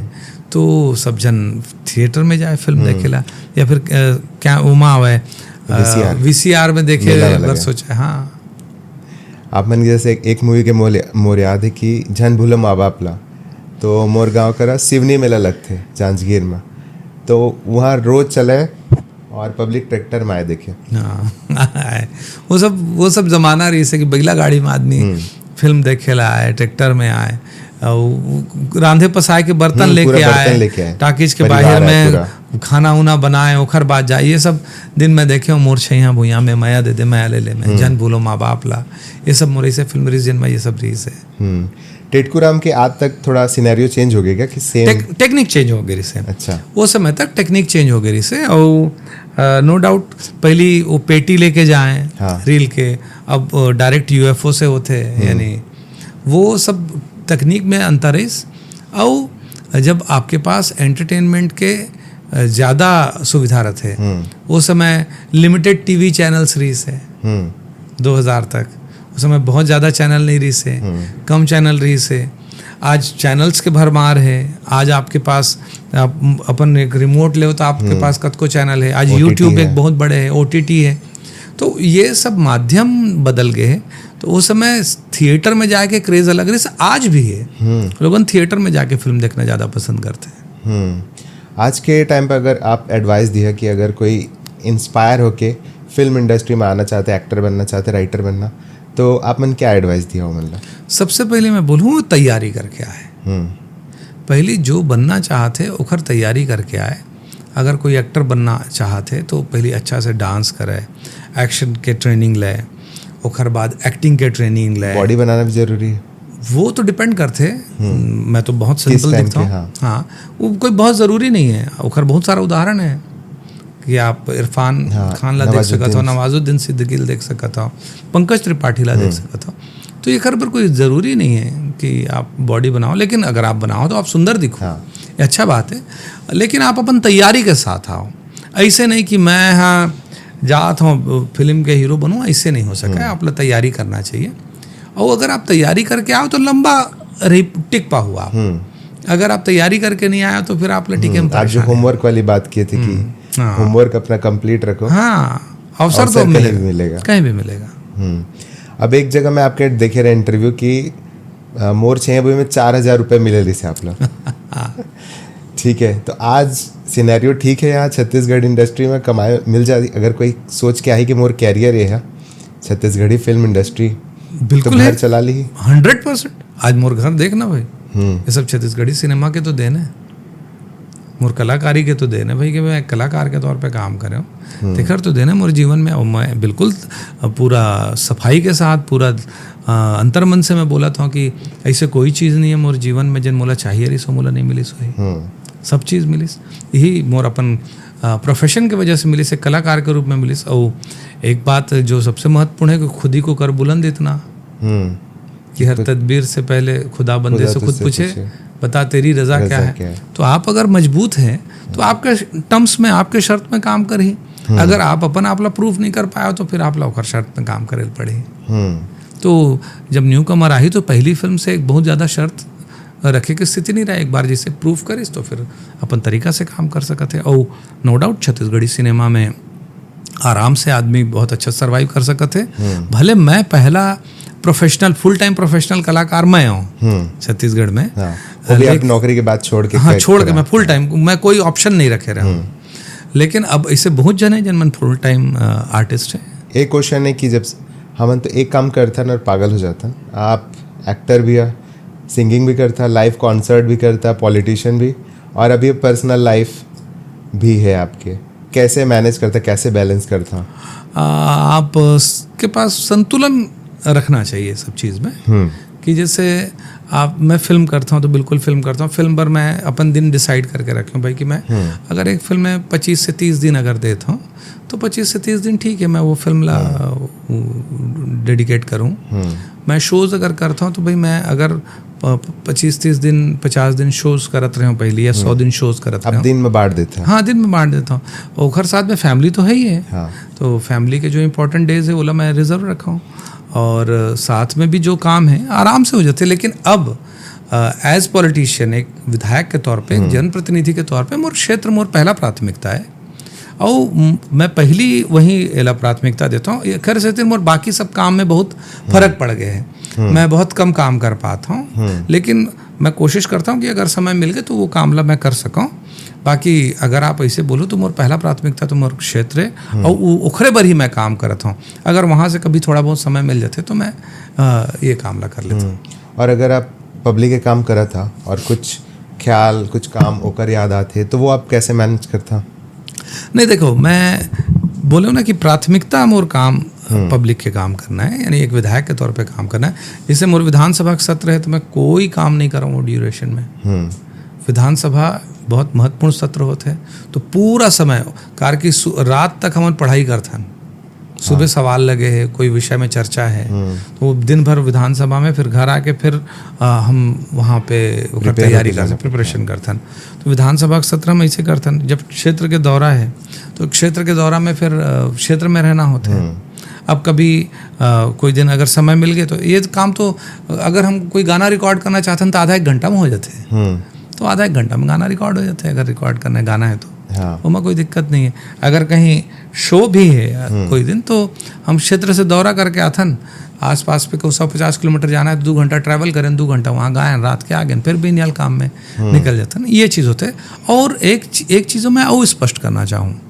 तो सब झन थिएटर में जाए फिल्म देखे ला, या फिर, अ, क्या ओमा आवे, अ, VCR। VCR में देखे बर सोचे। हाँ। आप मन के जैसे एक, एक मूवी के मोर, मोर याद हे कि झन भूलो माँ बाप ला, तो मोर गांव करा सिवनी मेला लगथे जांजगीर में, तो वहाँ रोज चले और पब्लिक ट्रैक्टर में आए देखे। हाँ। वो सब, वो सब जमाना रहिस हे कि बैला गाड़ी में आदमी फिल्म देखे ला आए, ट्रैक्टर में आए, अउ रांधे पसाए के बर्तन लेके आए, टाकीज के बाहर में खाना उना बनाए, ओखर बाद जाए। ये सब दिन मैं देखे हूँ, मोर छैया भुइयां में, मया दे दे मया ले ले में, झन भूलो माँ बाप ला, ये सब मोर ऐसे फिल्म रहिस, जिन में ये सब रहिस हे। टेटकू राम के आज तक थोड़ा सिनेरियो चेंज हो गया क्या कि सेम? टेक-, टेक्निक चेंज हो गई रहिस हे। अच्छा। वो समय तक टेक्निक चेंज हो गई रहिस हे, और नो डाउट पहली वो पेटी लेके जाए रील के, अब डायरेक्ट UFO से होथे, यानी वो सब तकनीक में अंतर हे। अउ जब आपके पास एंटरटेनमेंट के, अ, ज़्यादा सुविधा रहिथे, वो समय लिमिटेड टीवी चैनल्स रहिस हे दो हज़ार तक। उस समय बहुत ज़्यादा चैनल नहीं रहिस हे, कम चैनल रहिस हे। आज चैनल्स के भरमार हे। आज आपके पास, आप अपन एक रिमोट लेव तो आपके पास कतको चैनल हे। आज YouTube एक बहुत बड़े हे, OTT हे। तो ये सब माध्यम बदल गए हे। तो उस समय थिएटर में जाके क्रेज अलग रहिस, आज भी हे। लोगन थिएटर में जाके फिल्म देखना ज़्यादा पसंद करथे। हम्म। आज के टाइम पे अगर आप एडवाइस दिया कि अगर कोई इंस्पायर होके फिल्म इंडस्ट्री में आना चाहते, एक्टर बनना चाहते, राइटर बनना, तो आप मन क्या एडवाइस दिया हो, मतलब? सबसे पहले मैं बोलूँ, तैयारी करके आए। पहली जो बनना चाहत हे, ओखर तैयारी करके आए। अगर कोई एक्टर बनना चाहत हे, तो पहली अच्छा से डांस करे, एक्शन के ट्रेनिंग ले, ओखर बाद एक्टिंग के ट्रेनिंग ले। बॉडी बनाना भी जरूरी हे। वो तो डिपेंड करथे। मैं तो बहुत सिंपल दिखता हूँ। हाँ। हाँ, वो कोई बहुत ज़रूरी नहीं हे। ओखर बहुत सारा उदाहरण हे कि आप इरफान खान ला देख सकत हो, नवाजुद्दीन सिद्दीकी ला देख सकत हो, पंकज त्रिपाठी ला देख सकत हो। तो एकर बर कोई ज़रूरी नहीं हे कि आप बॉडी बनाओ, लेकिन अगर आप बनाओ तो आप सुंदर दिखो। हाँ। ये अच्छा बात हे, लेकिन आप अपन तैयारी के साथ आओ। ऐसे नहीं कि मैं हाँ जात हूँ फिल्म के हीरो बनूँ, ऐसे नहीं हो सके। आप ला तैयारी करना चाहिए। और अगर आप तैयारी करके आओ तो लंबा रही, टिक पाओ आप। अगर आप तैयारी करके नहीं आए तो फिर आप ला टिके में परेशानी। होमवर्क वाली बात की थी कि होमवर्क अपना कंप्लीट रखो। हाँ, अवसर तो कहीं भी मिलेगा। अब एक जगह मैं आपके देखे रहे इंटरव्यू कि मोर छः बजे में चार हजार रुपये मिले रहिस हे आप ला। ठीक है, तो आज सिनेरियो ठीक है यहाँ छत्तीसगढ़ इंडस्ट्री में कमाए मिल जाए? अगर कोई सोच के आए कि मोर कैरियर ये है छत्तीसगढ़ी फिल्म इंडस्ट्री, बिल्कुल तो घर चला ली। Hundred percent. आज मोर घर देखना भाई, ये सब छत्तीसगढ़ी सिनेमा के तो देन हे, मोर कलाकारी के तो देन हे भाई, कि मैं कलाकार के तौर पे काम करे हूँ। तेखर तो देन हे मोर जीवन में। और मैं बिल्कुल पूरा सफाई के साथ, पूरा अंतर्मन से मैं बोलत हूँ कि ऐसे कोई चीज़ नहीं है मोर जीवन में जेन मोला चाहिए रहिस, मोला नहीं मिलिस होही। सब चीज़ मिलिस, यही मोर अपन प्रोफेशन के वजह से मिलिस, एक कलाकार के रूप में मिलिस। और एक बात जो सबसे महत्वपूर्ण है कि खुद ही को कर बुलंद इतना। कि हर तदबीर से पहले खुदा बंदे खुदा से खुद तुझसे पूछे, पूछे। बता तेरी रजा क्या रजा है। क्या है। तो आप अगर मजबूत हैं तो आपके टर्म्स में, आपके शर्त में काम करही। अगर आप अपन आप ला प्रूव नहीं कर पाए हो तो फिर आप ला ओकर शर्त में काम करे पड़ही। हम्म। तो जब न्यू कमर आही तो पहली फिल्म से एक बहुत ज़्यादा शर्त रखे के स्थिति नहीं रहा। एक बार जैसे प्रूव करिस तो फिर अपन तरीका से काम कर सकत है। और नो डाउट छत्तीसगढ़ी सिनेमा में आराम से आदमी बहुत अच्छा सर्वाइव कर सकत है। भले मैं पहला प्रोफेशनल, फुल टाइम प्रोफेशनल कलाकार मैं हूँ हम्म। छत्तीसगढ़ में। हाँ, वो भी आप लेकिन- नौकरी के बाद छोड़ के हाँ, कर- छोड़ के करा। मैं फुल टाइम, मैं कोई ऑप्शन नहीं रखे रहा हूँ। लेकिन अब ऐसे बहुत जन है जिन मन फुल टाइम आर्टिस्ट है। एक क्वेश्चन है कि जब हमन तो एक काम करथन और पागल हो जाथन, आप एक्टर भी है, सिंगिंग भी करता, लाइव कॉन्सर्ट भी करता, पॉलिटिशियन भी, और अभी पर्सनल लाइफ भी है आपके, कैसे मैनेज करता, कैसे बैलेंस करता? आ, आप के पास संतुलन रखना चाहिए सब चीज़ में। हम्म। कि जैसे आप, मैं फिल्म करता हूँ तो बिल्कुल फिल्म करता हूँ। फिल्म पर मैं अपन दिन डिसाइड करके रखे हूँ भाई कि मैं हम्म। अगर एक फिल्म में पच्चीस से तीस दिन अगर देता हूँ तो पच्चीस से तीस दिन ठीक है, मैं वो फिल्म ला डेडिकेट करूँ। हम्म। मैं शोज़ अगर करता हूँ तो भाई मैं अगर प- पच्चीस तीस दिन, पचास दिन शोज़ करत रहे हूँ पहले, या सौ दिन शोज़ करत रहे अब हूँ। दिन में बांट देता है। हाँ, दिन में बांट देता हूँ। ओखर साथ में फैमिली तो है ही है। हाँ। तो फैमिली के जो इंपॉर्टेंट डेज है ओला मैं रिजर्व रखा हूँ। और साथ में भी जो काम है आराम से हो जाते हैं। लेकिन अब एज पॉलिटिशियन, एक विधायक के तौर पे, एक जनप्रतिनिधि के तौर पे मोर क्षेत्र मोर पहला प्राथमिकता है। और म- मैं पहली वही एला प्राथमिकता देता हूँ। ये खैर से मोर बाकी सब काम में बहुत फर्क पड़ गए हैं। मैं बहुत कम काम कर पाता हूँ, लेकिन मैं कोशिश करता हूँ कि अगर समय मिल गए तो वो काम ला मैं कर सकूँ। बाकी अगर आप ऐसे बोलो तो मोर पहला प्राथमिकता तो मोर क्षेत्र है और उ- ओखरे बर ही मैं काम करत हूँ। अगर वहाँ से कभी थोड़ा बहुत समय मिल जाते तो मैं अ, ये काम ला कर लेता। हम्म। और अगर आप पब्लिक के काम करत हा और कुछ ख्याल, कुछ काम ओकर याद आते, तो वो आप कैसे मैनेज करता? नहीं, देखो, मैं बोले ना कि प्राथमिकता मोर काम पब्लिक के काम करना है, यानी एक विधायक के तौर पे काम करना है। जैसे मोर विधानसभा का सत्र है तो मैं कोई काम नहीं करूँ वो ड्यूरेशन में। हम्म। विधानसभा बहुत महत्वपूर्ण सत्र होते हैं, तो पूरा समय कार की सु- रात तक हमन पढ़ाई करथन। सुबह सवाल लगे हैं, कोई विषय में चर्चा है, तो वो दिन भर विधानसभा में, फिर घर आके फिर अ, हम वहाँ पे ओकर Prepare तैयारी होके करथन, जाना प्रिपरेशन करथन। तो विधानसभा सत्र में ऐसे करथन। जब क्षेत्र के दौरा है तो क्षेत्र के दौरा में फिर अ, क्षेत्र में रहना होता है। अब कभी अ, कोई दिन अगर समय मिल गए तो ये काम तो, अगर हम कोई गाना रिकॉर्ड करना चाहते हैं तो आधा एक घंटा में हो जाते हैं। हम्म। तो आधा एक घंटा में गाना रिकॉर्ड हो जाता है, अगर रिकॉर्ड करना है, गाना है तो। हाँ। ओमा कोई दिक्कत नहीं है। अगर कहीं शो भी है कोई दिन, तो हम क्षेत्र से दौरा करके आथन, आसपास पे को सौ पचास किलोमीटर जाना है, दो घंटा ट्रैवल करें, दो घंटा वहाँ गायन, रात के आ गए, फिर भी नियल काम में निकल जाता है ना, ये चीज़ होते है। और एक ची- एक चीज़ों में और स्पष्ट करना चाहूँ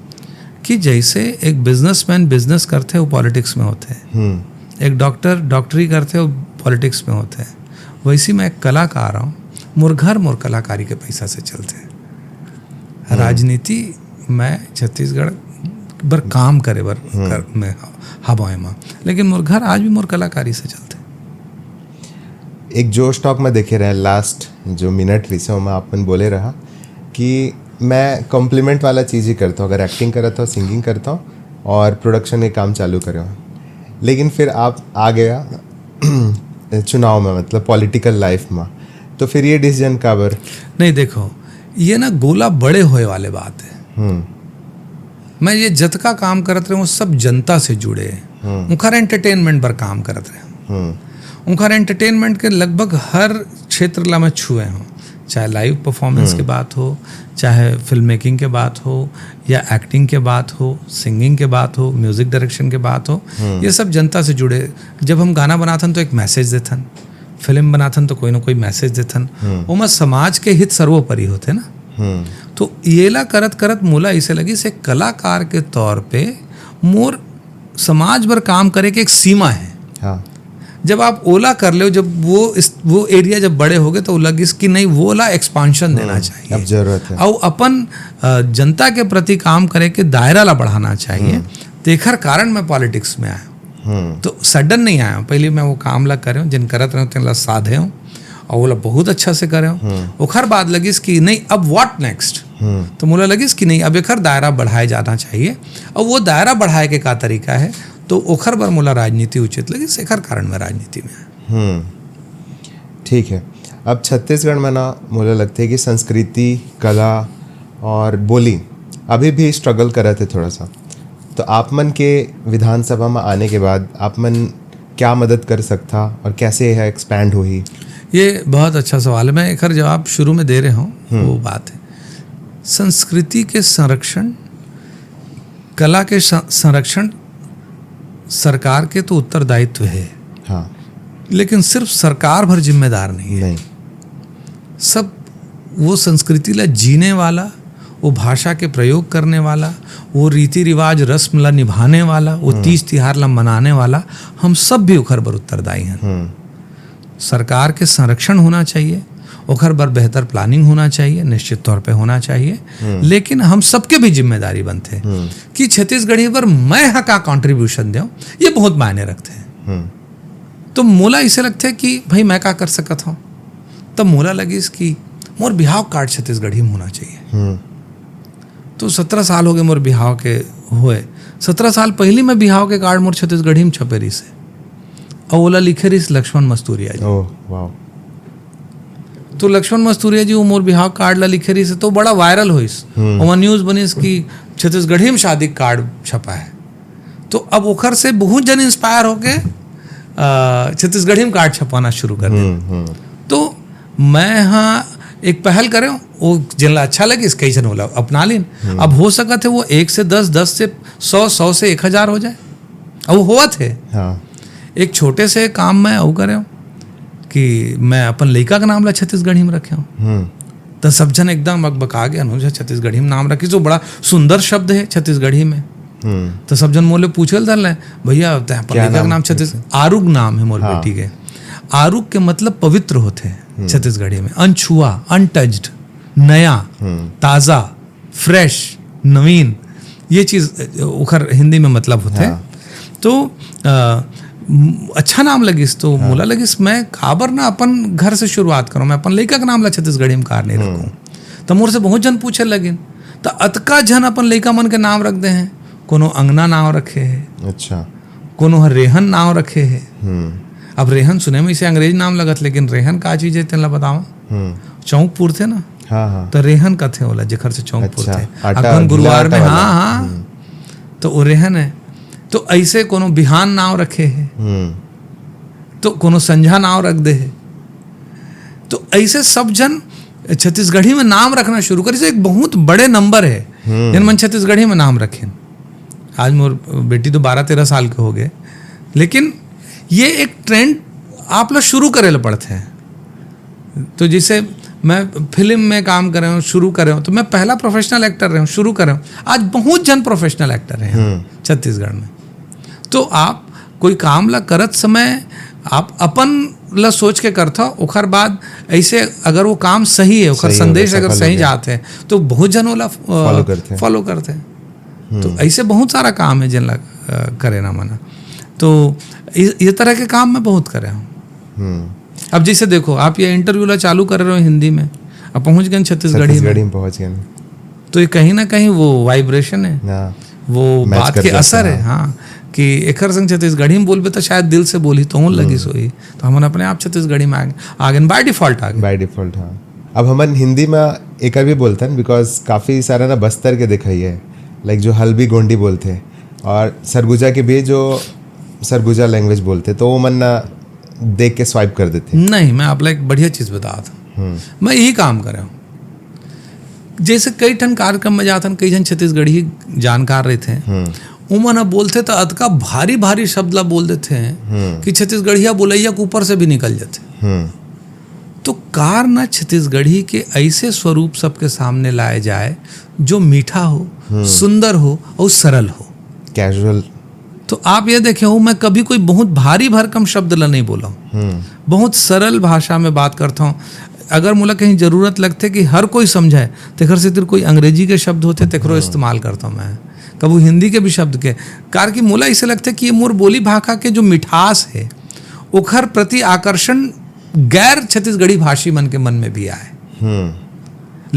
कि जैसे एक बिजनेसमैन बिजनेस करते हैं, वो पॉलिटिक्स में होते हैं, हम्म। एक डॉक्टर डॉक्टरी करते हैं, वो पॉलिटिक्स में होते हैं, वैसे मैं एक कलाकार हूँ, मोर घर मोर कलाकारी के पैसा से चलते हैं। राजनीति मैं छत्तीसगढ़ बर काम करे बर कर, में हवा एमा, लेकिन मोर घर आज भी मोर कलाकारी से चलते। एक जोश टॉक में देखे रहे, लास्ट जो मिनट रिसे, ओमा आप मन बोले रहा कि मैं कॉम्प्लीमेंट वाला चीज़ ही करता हूँ, अगर एक्टिंग करता हूँ, सिंगिंग करता हूँ और प्रोडक्शन के काम चालू करे हूँ। लेकिन फिर आप आ गया चुनाव में, मतलब पॉलिटिकल लाइफ में, तो फिर ये डिसीजन काबर? नहीं, देखो, ये ना गोला बड़े होए वाले बात है। हम्म। मैं ये जतका काम करत रहे हूँ, सब जनता से जुड़े हैं। उनकर एंटरटेनमेंट पर काम करत रहे हूँ। हम्म। उनकर एंटरटेनमेंट के लगभग हर क्षेत्र ला मैं छुए हूँ, चाहे लाइव परफॉर्मेंस के बात हो, चाहे फिल्म मेकिंग के बात हो, या एक्टिंग के बात हो, सिंगिंग के बात हो, म्यूजिक डायरेक्शन के बात हो, ये सब जनता से जुड़े। जब हम गाना बनाथन तो एक मैसेज देथन, फिल्म बनाथन तो कोई ना कोई मैसेज देथन। ओमा समाज के हित सर्वोपरि होते ना। हम्म। तो येला करत करत मोला ऐसे लगिस एक कलाकार के तौर पे मोर समाज बर काम करे के एक सीमा है। हाँ। जब आप ओला कर ले, जब वो इस, वो एरिया जब बड़े हो गए तो लगिस कि नहीं, वो ला एक्सपांशन देना चाहिए। अब जरूरत है। और अपन अ, जनता के प्रति काम करे के दायरा ला बढ़ाना चाहिए। तेखर कारण मैं पॉलिटिक्स में आया। हम्म। तो सडन नहीं आया, पहले मैं वो काम ला करे हूँ, जिन करत रहे हूँ, तेन ला साधे हूँ और वो ला बहुत अच्छा से करे हूँ। ओखर बाद लगिस कि नहीं, अब व्हाट नेक्स्ट? तो मोला लगिस कि नहीं, अब एखर दायरा बढ़ाए जाना चाहिए। और वो दायरा बढ़ाए के का तरीका है, तो ओखर बर मोला राजनीति उचित लगिस, एखर कारण मैं राजनीति में आया। हम्म। ठीक है। अब छत्तीसगढ़ में ना, मोला लगथे कि संस्कृति, कला और बोली अभी भी स्ट्रगल करत हे थोड़ा सा। तो आप मन के विधानसभा में आने के बाद आप मन क्या मदद कर सकथा और कैसे यह एक्सपैंड होही? ये बहुत अच्छा सवाल है। मैं एकर जवाब शुरू में दे रहे हूँ, वो बात है, संस्कृति के संरक्षण, कला के स- संरक्षण सरकार के तो उत्तरदायित्व है, हाँ। लेकिन सिर्फ सरकार भर जिम्मेदार नहीं है। नहीं। सब वो संस्कृति ला जीने वाला, वो भाषा के प्रयोग करने वाला, वो रीति रिवाज रस्म ला निभाने वाला, वो तीज तिहार ला मनाने वाला, हम सब भी ओखर बर उत्तरदायी हैं। हम्म। सरकार के संरक्षण होना चाहिए, ओखर बर बेहतर प्लानिंग होना चाहिए, निश्चित तौर पे होना चाहिए। लेकिन हम सबके भी जिम्मेदारी बनथे कि छत्तीसगढ़ी बर मैं ह का कॉन्ट्रीब्यूशन देव, ये बहुत मायने रखथे। हम्म। तो मोला इसे लगथे कि भाई, मैं का कर सकत हूँ। तब मोला लगिस कि मोर बिहाव कार्ड छत्तीसगढ़ी में होना चाहिए। हम्म। तो सत्रह साल हो गए मोर बिहाव के होए। सत्रह साल पहली मैं बिहाव के कार्ड मोर छत्तीसगढ़ी में छपे रहिस हे, अउ ओला लिखे रहिस लक्ष्मण मस्तूरिया जी। ओह, वाह। तो लक्ष्मण मस्तूरिया जी वो मोर बिहाव कार्ड ला लिखे रहिस हे, तो बड़ा वायरल होइस। हम्म। ओमा न्यूज़ बनिस कि छत्तीसगढ़ी में शादी कार्ड छपा है। तो अब ओखर से बहुत जन इंस्पायर होके अ, छत्तीसगढ़ी में कार्ड छपवाना शुरू कर दे। हम्म, हम्म। तो मैं हाँ एक पहल करें, वो जिनला अच्छा लगिस, कई झन ओला अपना लीन। अब हो सकत है वो एक से दस, दस से सौ, सौ से एक हजार हो जाए। अब वो होवत है। हाँ। एक छोटे से काम मैं अउ करें कि मैं अपन लइका के नाम ला छत्तीसगढ़ी में रखे हूँ। हम्म। तो सब झन एकदम अकबका गे, "अनुज ह छत्तीसगढ़ी में नाम रखिस, तो बड़ा सुंदर शब्द है छत्तीसगढ़ी में।" हम्म। तो सब झन मोले पूछे ल धर ले, "भैया, तैं अपन क्या लइका के नाम? नाम छत्तीस।" आरुग नाम है मोर हाँ। बेटी के। आरुग के मतलब पवित्र होथे छत्तीसगढ़ी में। अनछुआ, अनटच्ड, नया, हम्म। ताज़ा, फ्रेश, नवीन, ये चीज, अ, ओखर हिंदी में मतलब होथे। हाँ। तो अ, म-, अच्छा नाम लगिस, तो मोला लगिस, मैं काबर ना अपन घर से शुरुआत करूँ, मैं अपन लइका के नाम ला छत्तीसगढ़ी में कार नहीं रखूँ। तो मोर से बहुत जन पूछे लगिन, तो अतका झन अपन लइका मन के नाम रख दे हैं। कोनो अंगना नाम रखे है, अच्छा। कोनो ह रेहन नाम रखे है। हम्म। अब रेहन सुने में इसे अंग्रेज नाम लगत, लेकिन रेहन का चीज है, तेन ला बतावा। हम्म। चौंक पुरथे ना, हाँ, हाँ। तो रेहन कथे ओला, जेखर से चौंक अच्छा, पुरथे। आटा, अगहन गीला गुरुवार आटा में, वाला। हाँ, हाँ। हम्म। तो वो रेहन है। तो ऐसे कोनो बिहान नाम रखे है, हम्म। तो कोनो संझा नाम रख दे है। तो ऐसे सब जन छत्तीसगढ़ी में नाम रखना शुरू करिस, एक बहुत बड़े नंबर है हम्म। जिन मन छत्तीसगढ़ी में नाम रखें। आज मोर बेटी तो बारह तेरह साल के हो गए, लेकिन ये एक ट्रेंड आप ला शुरू करे ला पड़थे। तो जैसे मैं फिल्म में काम करे हूँ, शुरू करे हूँ, तो मैं पहला प्रोफेशनल एक्टर रहे हूँ, शुरू करे हूँ। आज बहुत जन प्रोफेशनल एक्टर हैं हम्म। छत्तीसगढ़ में। तो आप कोई काम ला करत समय आप अपन ला सोच के करथा, ओखर बाद ऐसे अगर वो काम सही है, ओखर सही संदेश होगा, अगर सफल सही होगा। जात है, तो बहुत जन ओला Follow करथे। फॉलो करथे। तो ऐसे बहुत सारा काम है जिन ला अ, करे ना मना। तो ये, ये तरह के काम मैं बहुत करे हूँ। हम्म। अब जैसे देखो, आप ये इंटरव्यू ला चालू कर रहे हो हिंदी में, अब पहुँच गए छत्तीसगढ़ी में, छत्तीसगढ़ी में पहुंच गए। तो ये कहीं ना कहीं वो वाइब्रेशन है, हाँ। वो Match बात कर के जाता असर है, है। हाँ, कि एकर संग छत्तीसगढ़ी में बोलबे तो शायद दिल से बोली तो लगी सोई, तो हमन अपने आप छत्तीसगढ़ी में आ गए, आ गए, बाय डिफॉल्ट आ गए। बाय डिफॉल्ट, हाँ। अब हमन हिंदी में एकर भी बोलथन, बिकॉज काफ़ी सारा ना बस्तर के दिखाई है, लाइक जो हल्बी गोंडी बोलथे और सरगुजा के भी जो सरगुजा लैंग्वेज बोलथे, तो वो मन ना देख के स्वाइप कर देथे। नहीं, मैं आप ला एक बढ़िया चीज बतात हूँ। मैं यही काम करे हूँ। जैसे कई ठन कार्यक्रम में जाथन, कई झन छत्तीसगढ़ी जानकार रहिथे, उमन ह बोलथे त अतका भारी भारी शब्द ला बोल देथे कि छत्तीसगढ़िया बोलैया के ऊपर से भी निकल जाथे। हम्म। तो कार न छत्तीसगढ़ी के ऐसे स्वरूप सबके सामने लाए जाए जो मीठा हो, सुंदर हो और सरल हो। कैजुअल। तो आप ये देखे हो, मैं कभी कोई बहुत भारी भरकम शब्द ला नहीं बोला हूँ। बहुत सरल भाषा में बात करता हूँ। अगर मोला कहीं जरूरत लगथे कि हर कोई समझे, तेखर सेतिर कोई अंग्रेजी के शब्द होथे, तेखरो इस्तेमाल करता हूँ मैं, कभू हिंदी के भी शब्द के। कार कि मोला इसे लगथे कि ये मोर बोली भाखा के जो मिठास है, ओखर प्रति आकर्षण गैर छत्तीसगढ़ी भाषी मन के मन में भी आए। हम्म।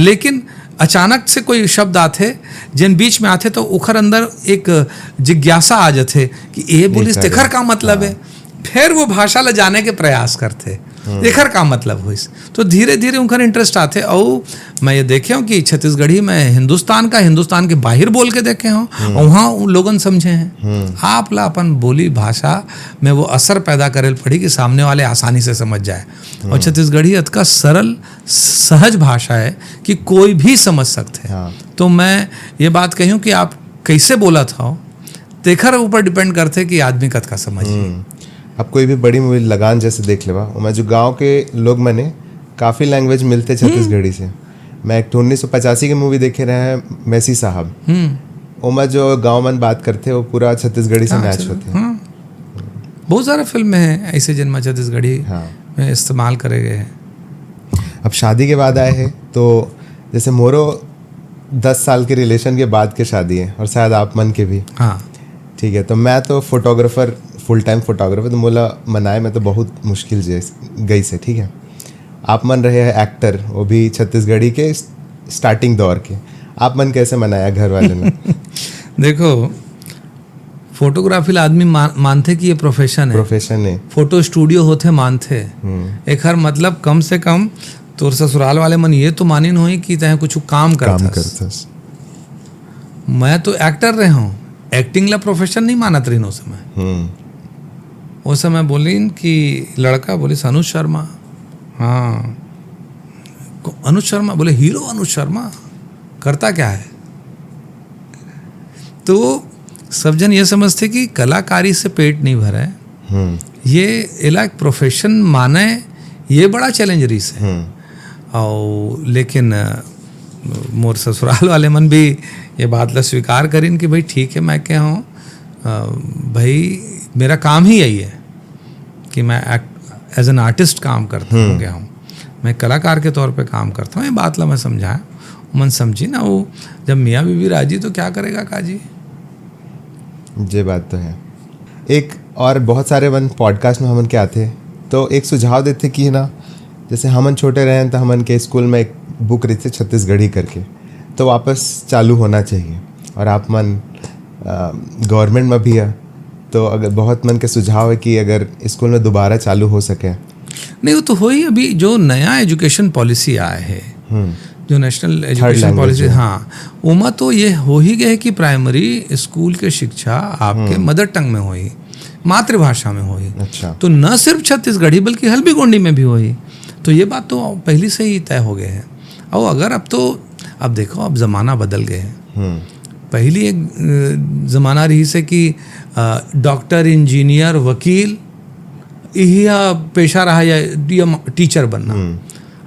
लेकिन अचानक से कोई शब्द आथे, जेन बीच में आथे, तो ओखर अंदर एक जिज्ञासा आ जाथे कि ए बोलिस, एक आ तेखर जाए। का मतलब है। फिर वो भाषा ला जाने के प्रयास करथे। एकर का मतलब होइस? तो धीरे धीरे उनकर इंटरेस्ट आथे। अउ मैं ये देखे हूँ कि छत्तीसगढ़ी में हिंदुस्तान का, हिंदुस्तान के बाहर बोल के देखे हूँ, और वहाँ उन लोगन समझे हैं। आप ला अपन बोली भाषा में वो असर पैदा करे ल पड़ी कि सामने वाले आसानी से समझ जाए। और छत्तीसगढ़ी अतका सरल, सहज भाषा है कि कोई भी समझ सकते हैं। हाँ। तो मैं ये बात कही हूँ कि आप कैसे बोलत हो, तेखर ऊपर डिपेंड करथे कि आदमी कतका समझही। अब कोई भी बड़ी मूवी लगान जैसे देख लेवा, ओमा जो गांव के लोग मन हे, काफ़ी लैंग्वेज मिलथे छत्तीसगढ़ी से। मैं एक ठो उन्नीस सौ पचासी के मूवी देखे रहे हैं, मेसी साहब। ओमा जो गांव मन बात करथे, वो पूरा छत्तीसगढ़ी से हाँ, मैच चलो, होथे। हाँ। बहुत सारा फिल्म है ऐसे, जिनमें छत्तीसगढ़ी हाँ। में इस्तेमाल करे गए हैं। अब शादी के बाद आए हैं, तो जैसे मोरो दस साल के रिलेशन के बाद के शादी है, और शायद आप मन के भी। हाँ। ठीक है, तो मैं तो फोटोग्राफर, फुल टाइम फोटोग्राफर, तो मोला मनाए में तो बहुत मुश्किल जे गई से। ठीक है, आप मन रहे हैं एक्टर, वो भी छत्तीसगढ़ी के स्टार्टिंग दौर के, आप मन कैसे मनाया घर वाले ने? देखो, फोटोग्राफी ला आदमी मा-, मानथे कि ये प्रोफेशन है। प्रोफेशन है। फोटो स्टूडियो होथे, मानथे। एखर मतलब कम से कम तोर ससुराल वाले मन ये तो मानिन होही कि तैं कुछ काम काम करथस। करथस। मैं तो एक्टर रहे हूँ, एक्टिंग ला प्रोफेशन नहीं मानत रहिन उस समय। हम्म। उस समय बोलिन कि लड़का बोलिस, "अनुज शर्मा।" "हाँ।" "को-, अनुज शर्मा?" बोले, "हीरो अनुज शर्मा, करता क्या है?" तो सब जन ये समझथे कि कलाकारी से पेट नहीं भरे, हम्म। ये एला एक प्रोफेशन माने, ये बड़ा चैलेंज रहिस है। हम्म। और लेकिन अ, मोर ससुराल वाले मन भी ये बात ला स्वीकार करिन कि भाई ठीक है, मैं क्या हूँ, अ, भाई मेरा काम ही यही है कि मैं एज एन आर्टिस्ट काम करता हूँ, क्या हूँ, मैं कलाकार के तौर पे काम करता हूँ। ये बात ला मैं समझाया, मन समझी ना। वो जब मियाँ बीबी राजी तो क्या करेगा काजी। ये बात तो है। एक और बहुत सारे मन पॉडकास्ट में हमन के आथे, तो एक सुझाव देथे कि ना, जैसे हमन छोटे रहे तो हमन के स्कूल में एक बुक रहिथे छत्तीसगढ़ी करके, तो वापस चालू होना चाहिए। और आप मन गवर्नमेंट में भी है, तो अगर बहुत मन के सुझाव है कि अगर स्कूल में दोबारा चालू हो सके। नहीं, वो तो होही। अभी जो नया एजुकेशन पॉलिसी आया है, हम्म। जो नेशनल एजुकेशन language पॉलिसी, है। हाँ, ओमा तो ये हो ही गए कि प्राइमरी स्कूल के शिक्षा आपके मदर टंग में होही, मातृभाषा में होही। अच्छा। तो न सिर्फ छत्तीसगढ़ी बल्कि हल्बी गोंडी में भी होही। तो ये बात तो पहले से ही तय हो गए है। और अगर अब तो, अब देखो, अब जमाना बदल गए है। हम्म। पहली एक अ, जमाना रहिस है कि अ, डॉक्टर, इंजीनियर, वकील, यही पेशा रहा या, या टीचर बनना।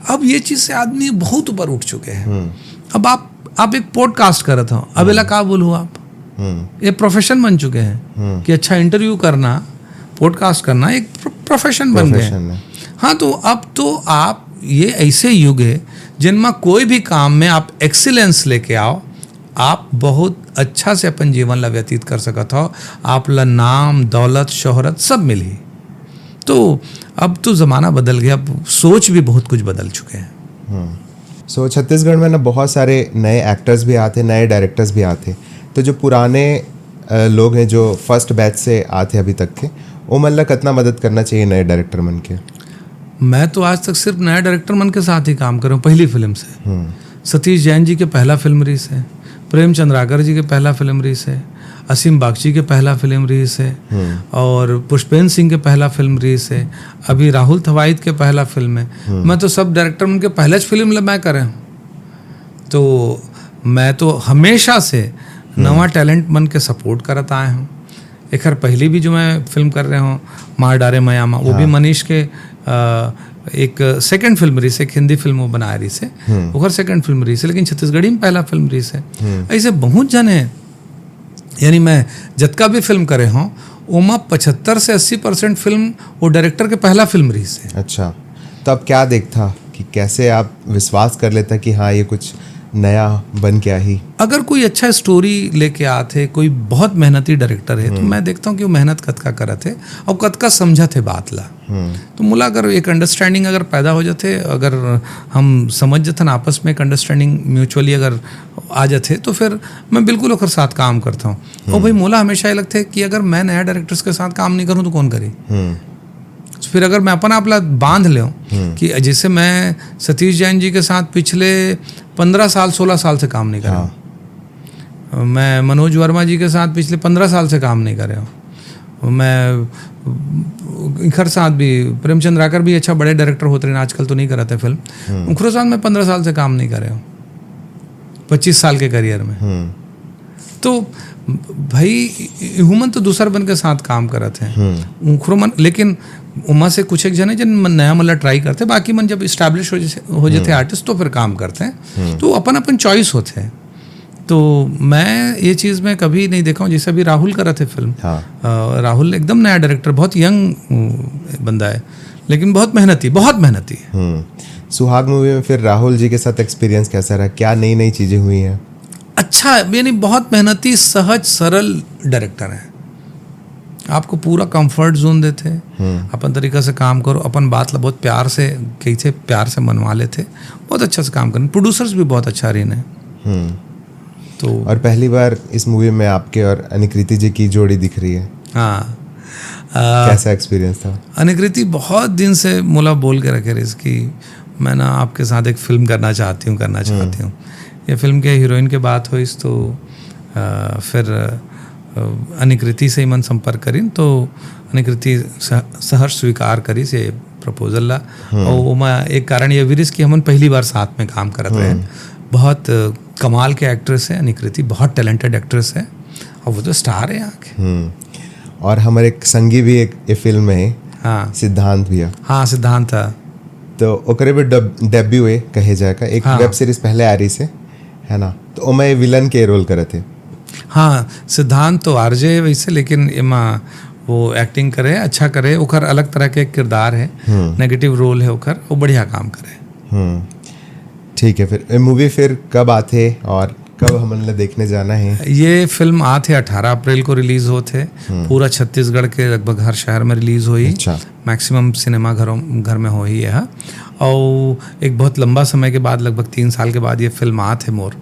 अब ये चीज से आदमी बहुत ऊपर उठ चुके हैं। अब आप आप एक पॉडकास्ट करत हो, अब एला का बोलू आप? हम्म। ये प्रोफेशन बन चुके हैं कि अच्छा, इंटरव्यू करना, पॉडकास्ट करना एक प्रो-, प्रोफेशन बन गए। प्रोफेशन है। हाँ, तो अब तो आप, ये ऐसे युग है जिनमा कोई भी काम में आप एक्सीलेंस लेके आओ, आप बहुत अच्छा से अपन जीवन ला व्यतीत कर सकत हो। आप ला नाम, दौलत, शोहरत सब मिलही। तो अब तो जमाना बदल गया, अब सोच भी बहुत कुछ बदल चुके हैं। सो छत्तीसगढ़ में ना बहुत सारे नए एक्टर्स भी आते, नए डायरेक्टर्स भी आते, तो जो पुराने अ, लोग हैं जो फर्स्ट बैच से आते अभी तक के, वो मन ला कितना मदद करना चाहिए नए डायरेक्टर मन के? मैं तो आज तक सिर्फ नए डायरेक्टर मन के साथ ही काम करे हूँ, पहली फिल्म से। सतीश जैन जी के पहला फिल्म रहिस है, प्रेम चंद्राकर जी के पहला फिल्म रहिस है, असीम बागची के पहला फिल्म रहिस है, और पुष्पेंद्र सिंह के पहला फिल्म रहिस है, अभी राहुल थवाइत के पहला फिल्म है। मैं तो सब डायरेक्टर मन के पहले फिल्म ला मैं करे हूँ। तो मैं तो हमेशा से नवा टैलेंट मन के सपोर्ट करत आए हूँ। एखर पहली भी जो मैं फिल्म कर रहे हूँ, मार डारे मयामा, वो भी मनीष के अ, एक सेकंड फिल्म रहिस, एक हिंदी फिल्म वो बनाए रहिस, ओकर सेकंड फिल्म रहिस, लेकिन छत्तीसगढ़ी में पहला फिल्म रहिस है। ऐसे बहुत जन है, यानी मैं जतका भी फिल्म करे हूँ, ओमा पचहत्तर से अस्सी परसेंट फिल्म वो डायरेक्टर के पहला फिल्म रहिस है। अच्छा, तो आप क्या देखता कि कैसे आप विश्वास कर लेता कि हाँ, ये कुछ नया बन के आही? अगर कोई अच्छा स्टोरी लेके आत है, कोई बहुत मेहनती डायरेक्टर है, तो मैं देखता हूँ कि वो मेहनत कतका करत है और कतका समझत है बात ला। तो मोला अगर एक अंडरस्टैंडिंग अगर पैदा हो जाथे, अगर हम समझ जथन आपस में, एक अंडरस्टैंडिंग म्यूचुअली अगर आ जाथे, तो फिर मैं बिल्कुल ओकर साथ काम करता हूँ। और भाई, मोला हमेशा ये लगथे कि अगर मैं नया डायरेक्टर्स के साथ काम नहीं करूँ तो कौन करे? फिर अगर मैं अपन आप ला बांध लेऊँ कि जैसे मैं सतीश जैन जी के साथ पिछले पंद्रह साल, सोलह साल से काम नहीं कर रहा हूँ। मैं मनोज वर्मा जी के साथ पिछले पंद्रह साल से काम नहीं कर रहा हूँ। मैं इखर साथ भी, प्रेमचंद राकर भी अच्छा बड़े डायरेक्टर होते रहे, आजकल तो नहीं कराते फिल्म। उखरो साथ मैं पंद्रह साल से काम नहीं कर रहा हूँ, पच्चीस साल के करियर में। तो भाई, इहू मन तो दूसर बन के साथ काम करत हैं। उखरो मन, लेकिन उमा से कुछ एक जने जिन मन नया, मतलब, ट्राई करते, बाकी मन जब इस्टेब्लिश हो जैसे, हो जाते आर्टिस्ट, तो फिर काम करते हैं। तो अपन अपन चॉइस होते हैं। तो मैं ये चीज़ में कभी नहीं देखा हूँ, जैसे अभी राहुल करत हे फिल्म। हाँ। अ, राहुल एकदम नया डायरेक्टर, बहुत यंग बंदा है, लेकिन बहुत मेहनती, बहुत मेहनती है। हम्म। सुहाग मूवी में फिर राहुल जी के साथ एक्सपीरियंस कैसा रहा, क्या नई नई चीजें हुई हैं? अच्छा, यानी बहुत मेहनती, सहज, सरल डायरेक्टर हैं। आपको पूरा कंफर्ट जोन देते हैं, अपन तरीका से काम करो, अपन बात ला बहुत प्यार से कही थे, प्यार से मनवा लेते, बहुत अच्छा से काम करने। प्रोड्यूसर्स भी बहुत अच्छा रही ने। हम्म। तो और पहली बार इस मूवी में आपके और अनिकृति जी की जोड़ी दिख रही है, हाँ, आ, कैसा एक्सपीरियंस था? अनिकृति बहुत दिन से मोला बोल के रखे रहिस कि मैं ना आपके साथ एक फिल्म करना चाहती हूँ, करना चाहती हूँ। ये फिल्म के हीरोइन के बात होइस तो आ, फिर आ, अनिकृति से ही मन संपर्क करिन, तो अनिकृति सह- सहर्ष स्वीकार करिस ये प्रपोजल ला। और ओमा एक कारण ये भी रहिस कि हमन पहली बार साथ में काम करत रहे। बहुत आ, कमाल के एक्ट्रेस है अनिकृति, बहुत टैलेंटेड एक्ट्रेस है, और वो तो स्टार है यहाँ के। हम्म। और हमारे एक संगी भी एक ये फिल्म में है, हाँ। सिद्धांत भैया। हाँ, सिद्धांत था। तो ओकरे भी डेब्यू है कहे जाए का, एक हाँ। वेब सीरीज पहले आ रही से, है ना? तो ओमे विलन के रोल करत हे। हाँ, सिद्धांत तो आरजे है वैसे, लेकिन एमा वो एक्टिंग करे, अच्छा करे, ओकर अलग तरह के किरदार है, नेगेटिव रोल है ओकर, वो बढ़िया काम करे। हम्म, ठीक है। फिर मूवी फिर कब आथे और कब हमन ला देखने जाना है? ये फिल्म आथे अठारह अप्रैल को रिलीज होत है। पूरा छत्तीसगढ़ के लगभग हर शहर में रिलीज होही। अच्छा। मैक्सिमम सिनेमा घरों, घर में होही यह। और एक बहुत लंबा समय के बाद, लगभग तीन साल के बाद ये फिल्म आत है मोर।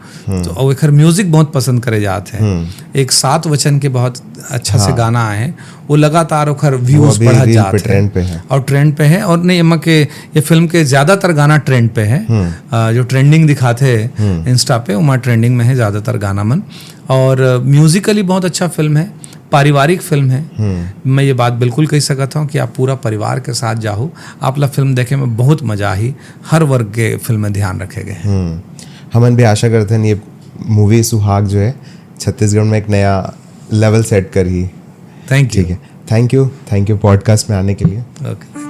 तो और एकर म्यूजिक बहुत पसंद करे जात है। एक सात वचन के बहुत अच्छा से गाना आए हैं, वो लगातार ओकर व्यूज अभी बढ़त रील जात पे है। ट्रेंड पे है। और ट्रेंड पे है, और नहीं, एमा के, ये फिल्म के ज्यादातर गाना ट्रेंड पे है। अ, जो ट्रेंडिंग दिखाते हैं इंस्टा पे, वहाँ ट्रेंडिंग में है ज्यादातर गाना मन। और म्यूजिकली बहुत अच्छा फिल्म है, पारिवारिक फिल्म है। मैं ये बात बिल्कुल कही सकत हूँ कि आप पूरा परिवार के साथ जाहू, आप ला फिल्म देखे में बहुत मजा आही। हर वर्ग के फिल्म में ध्यान रखे गए हैं। हम्म, हमन भी आशा करते हैं ये मूवी सुहाग जो है छत्तीसगढ़ में एक नया लेवल सेट करही। Thank you. ठीक है, thank you, thank you podcast में आने के लिए। ओके।